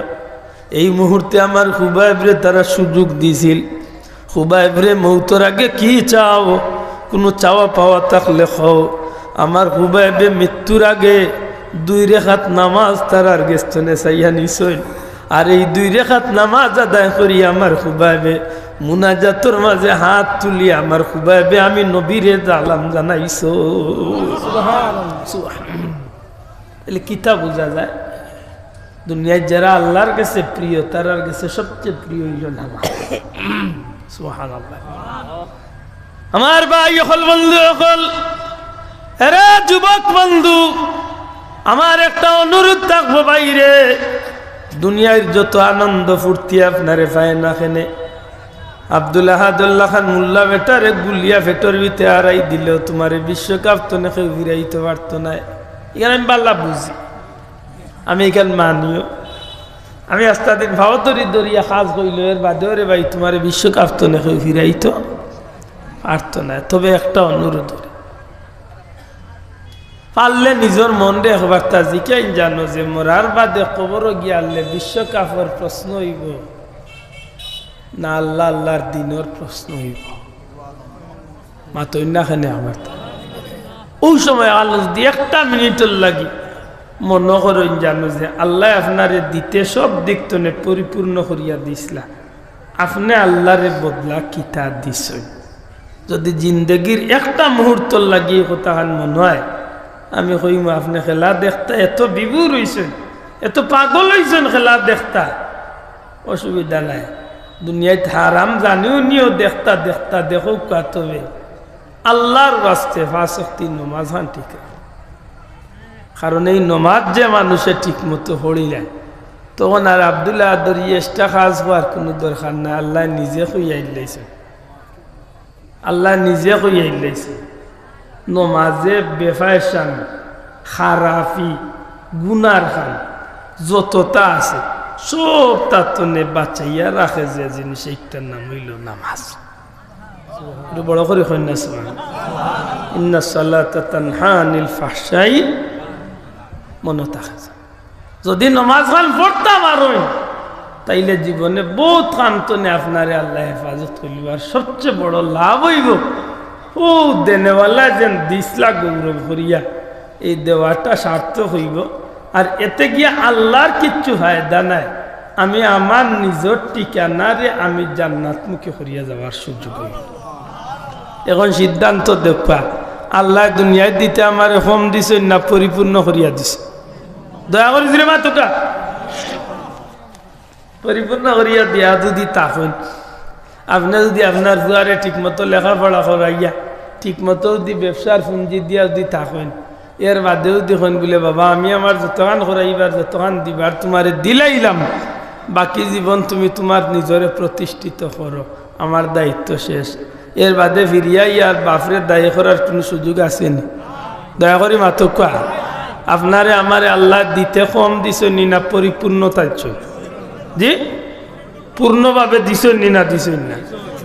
এই মুহূর্তে আমার খুবাইবরে তারা সুযোগ দিছিল। খুবাইবরে, মৌতর আগে কি চাও? কুনু চাওয়া পাওয়া থাকলে কও। আমার খুবাইবে মৃত্যুর আগে দুই রেখাত নামাজ তারার গেছ তনে চাইয়া নিছইন। আর এই দুই রেখাত নামাজ আদায় করি আমার খুবাইবে মুনাজাতর মাঝে হাত তুলি আমার খুবাইবে আমি নবীরে সালাম জানাইছো। সুবহানাল্লাহ। তাইলে কিতা বুঝা যায়? দুনিয়াত যারা আল্লাহর গেছে প্রিয়, তারার গেছে সবচেয়ে প্রিয় অইলো নামাজ। সুবহানাল্লাহ। আমার ভাই অকল, বন্ধু অকল, এরে যুবক বন্ধু, আমার একটা অনুরোধ থাকবো ভাইরে, দুনিয়ার যত আনন্দ ফুর্তি আপনারে পায় না কেনে, আব্দুল আহাদর লাখান মোল্লা বেটারে গুলিয়া পেটর ভিতরে আড়াই দিলেও তুমারে বিশ্বকাপ তনে কেউ ফিরাইতো পারতো নায়। ইখান আমি ভালা বুঝি, আমি ইখান মানিও। আমি আস্তা দিন ভাও ধরি ধরিয়া কাজ কইলো, এর বাদে ওরে ভাই তুমারে বিশ্বকাপ তনে কেউ ফিরাইতো পারতো নায়। তবে একটা অনুরোধ করি, পারলে নিজর মনরে একবারতা জিকাইন জানো যে মরার বাদে কবরো গিয়ালে বিশ্বকাপর প্রশ্ন অইবো না আল্লাহ আল্লাহর দ্বীনর প্রশ্ন অইবো? মাতইন না কেনে আমারতা? অউ সময় আল্লাহ যুদি একটা মিনিটর লাগি মনো করইন জানো যে আল্লায় আপনারে দিতে সব দিক তনে পরিপূর্ণ করিয়া দিছলা, আপনে আল্লারে বদলা কিতা দিছইন? যুদি জিন্দেগির একটা মুহূর্তর লাগি ই কথাখান মনো অয়, আমি কইমু, আপনে খেলা দেখতা এত বিভোর অইছইন, এত পাগল অইছইন খেলা দেখতা, অসুবিধা নাই। দুনিয়াত হারাম জানিও নিও দেখতা দেখতা দেখউক্কা, তবে আল্লাহর ওয়াস্তে পাঁচ ওয়াক্তি নমাজখান ঠিক রাখো। কারণ এই নমাজ যে মানুষে ঠিক মতো পড়িলায়, তখন আর আব্দুল আহাদর ই extra কাজ কওয়ার কুনু দরকার নাই। আল্লায় নিজে কইয়া দিলাইছে, আল্লায় নিজে কইয়া দিলাইছে, নমাজে বেফায়সামি, খারাপি, গুনার কাম যততা আছে, সবতা তনে বাঁচাইয়া রাখে যে জিনিস, এইটার নাম অইলো নামাজ। একটু বড় করি কইন না, সুবহান। ইন্না সালাতা তানহা আনিল ফাহশাই, মনো থাকে। যুদি নমাজখান পড়তা পারইন, তাইলে জীবনে বউত কাম তনে আপনারে আল্লায় হেফাজত করিবার সবচেয়ে বড় লাভ অইবো। অউ দেনেওয়ালায় যেন দিছলা গৌরব করিয়া, এই দেওয়াটা সার্থক অইবো। আর এতে গিয়া আল্লাহর কিচ্ছু ফায়দা নাই। আমি আমার নিজর ঠিকানারে আমি জান্নাতমুখী করিয়া যাওয়ার সুযোগ অইবো। এখন সিদ্ধান্ত দেউক্কা, আল্লায় দুনিয়াত দিতে আমারে কম দিছইন না পরিপূর্ণ করিয়া দিছইন? দয়া করি জুরে মাতউক্কা। পরিপূর্ণ করিয়া দিয়া যুদি থাকইন, আপনে যুদি আপনার পুয়ারে ঠিকমতো লেখাপড়া করাইয়া, ঠিকমতো যুদি ব্যবসার পুঞ্জি দিয়া যুদি থাকইন, এর বাদে যুদি কইন বুলে, "বাবা, আমি আমার যতখান করাইবার, যতখান দিবার তুমারে দিলাইলাম, বাকি জীবন তুমি তুমার নিজরে প্রতিষ্ঠিত করো, আমার দায়িত্ব শেষ।" এর বাদে ফিরিয়া ইয়ার বাফরে দায়ী করার কুনু সুযোগ আছে নি? দয়া করি মাতউক্কা। আপনারে আমারে আল্লায় দিতে কম দিছইন নি না পরিপূর্ণতা দিছইন? জি? পূর্ণভাবে দিছইন নি না দিছইন না?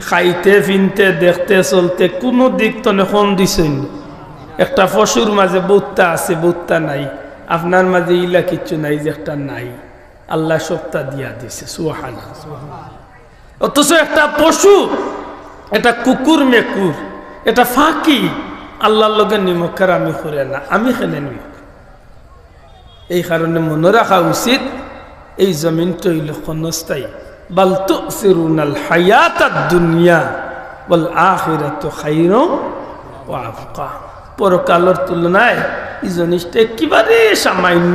খাইতে, ফিনতে, দেখতে, চলতে কুনু দিক তনে কম দিছইন নি? একটা পশুর মাঝে বউততা আছে, বউততা নাই, আপনার মাঝে ইলা কিচ্ছু নাই যে একটা নাই। আল্লায় সবতা দিয়া দিছে, সুবহানাল্লাহ। অথচ একটা পশু, একটা কুকুর মেকুর, একটা ফাঁকি আল্লাহর লগে নিমক হারামি করে না, আমি কেনে নিমক? এই কারণে মনো রাখা উচিত, এই জমিনটা অইলো ক্ষণস্থায়ী। বাল তুসিরুনাল হায়াতাদ দুনিয়া ওয়াল আখিরাতু খাইরুন ওয়া আবকা। পরকালর তুলনায় এই জিনিসটা একেবারে সামান্য।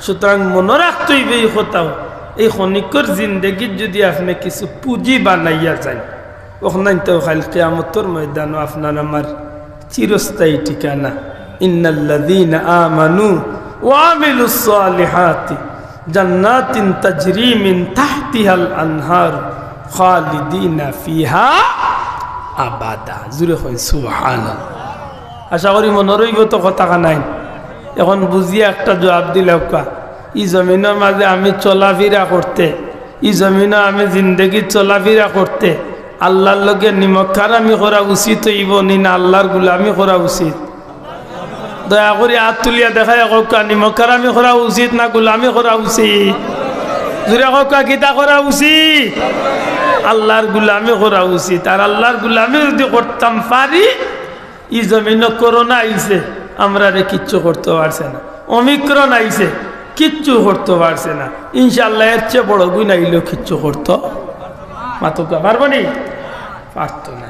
সুতরাং মনো রাখতে অইবো এই কথাও, এই ক্ষণিকর জিন্দেগিত যদি আপনে কিছু পুঁজি বানাইয়া যাইন, অখানইন তো কাইল কিয়ামতর ময়দানো আপনার আমার চিরস্থায়ী ঠিকানা। ইন্নাল্লাযীনা আমানু ওয়া আমিলুস সালিহাতি জান্নাতিন তাজরি মিন তাহতিহাল আনহার খালিদিনা ফিহা আবাদা। জুরে কইন সুবহানাল্লাহ। আশা করি মনো রইবো তো কথাখানাইন। এখন বুঝিয়া একটা জবাব দিলাউক্কা। ই জমিনর মাঝে আমি চলাফিরা করতে, ই জমিনো আমি জিন্দেগি চলাফিরা করতে আল্লাহর লগে নিমক হারামি করা উচিত অইবো নি না আল্লাহর গুলামি করা উচিত? দয়া করি আত তুলিয়া দেখাইয়া কউক্কা, নিমক হারামি করা উচিত না গুলামি করা উচিত? জুরে কউক্কা, কিতা করা উচিত? আল্লাহর গুলামি করা উচিত। আর আল্লাহর গুলামি যদি করতাম পারি, ই জমিনো করোনা আইছে, আমরারে কিচ্ছু করতো পারছে না। ওমিক্রন আইছে, কিচ্ছু করতো পারছে না। ইনশাআল্লাহ, এর চেয়ে বড় গুণ আইলেও কিচ্ছু করতো, মাতুক্কা, পারবো নি? পারতো না।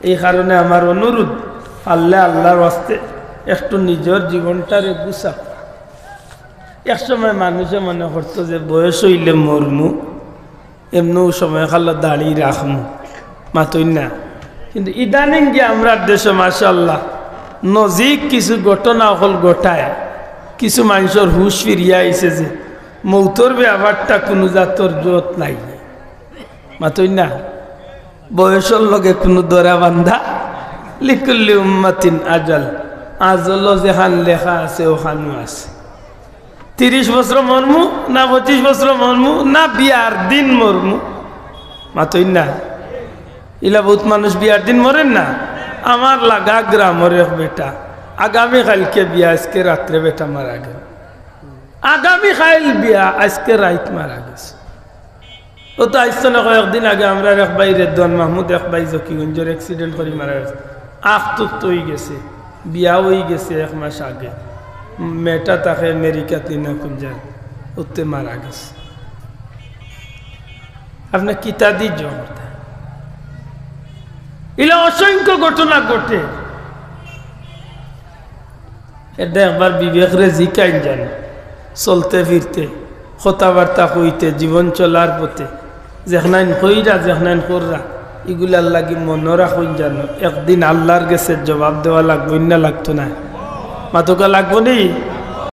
এই কারণে আমার অনুরোধ, পারলে আল্লাহর ওয়াস্তে একটু নিজর জীবনটারে গুছাও। এক সময় মানুষে মনে করতো যে বয়স অইলে মরমু, এমনেও সময় কালো দাড়ি রাখমু, মাতইন না। কিন্তু ইদানিং গিয়া আমরার দেশো মাশাআল্লাহ নজিক কিছু ঘটনা অকল ঘটায়, কিছু মানষর হুশ ফিরিয়া আইছে যে মৌতর ব্যাপারটা কুনু জাতর জোত নাই, মাতইন না। বয়সর লগে কুনু ধরা বান্ধা, লিকুল্লি উম্মাতিন আজাল, আজলো যেখান লেখা আছে অখানউ আছে। তিরিশ বছর মরমু না পঁচিশ বছর মরমু না বিয়ার দিন মরমু, মাতইন না। ইলা বউত মানুষ বিয়ার দিন মরের না। আমার লাগা গ্রামর এক বেটা, আগামী কাইলকে বিয়া, আইজকে রাত্রে বেটা মারা গেল। আগামী কাইল বিয়া, আইজকে রাইত মারা গেছে। অউ তো আইজ থনে কয়েকদিন আগে আমরার এক ভাই রেদওয়ান মাহমুদ, এক ভাই জকিগঞ্জর accident করি মারা গেছে। আখ তুপ্ত অইগেছে, বিয়া অইগেছে এক মাস আগে। মেয়েটা থাকে আমেরিকাত নি না কুন জাগাত, অতে মারা গেছে। আপনে কিতা দি জবাব দেইন? ইলা অসংখ্য ঘটনা ঘটে। এটা একবার বিবেকরে জিকাইন যান, চলতে ফিরতে, কথাবার্তা কইতে, জীবন চলার পথে, যেখানাইন কইরা, যেখানাইন কররা, ইগুলার লাগি মনো রাখইন যান, একদিন আল্লাহর গেছে জবাব দেওয়া লাগবো না, লাগতো না? মাতুক্কা, লাগবো নি?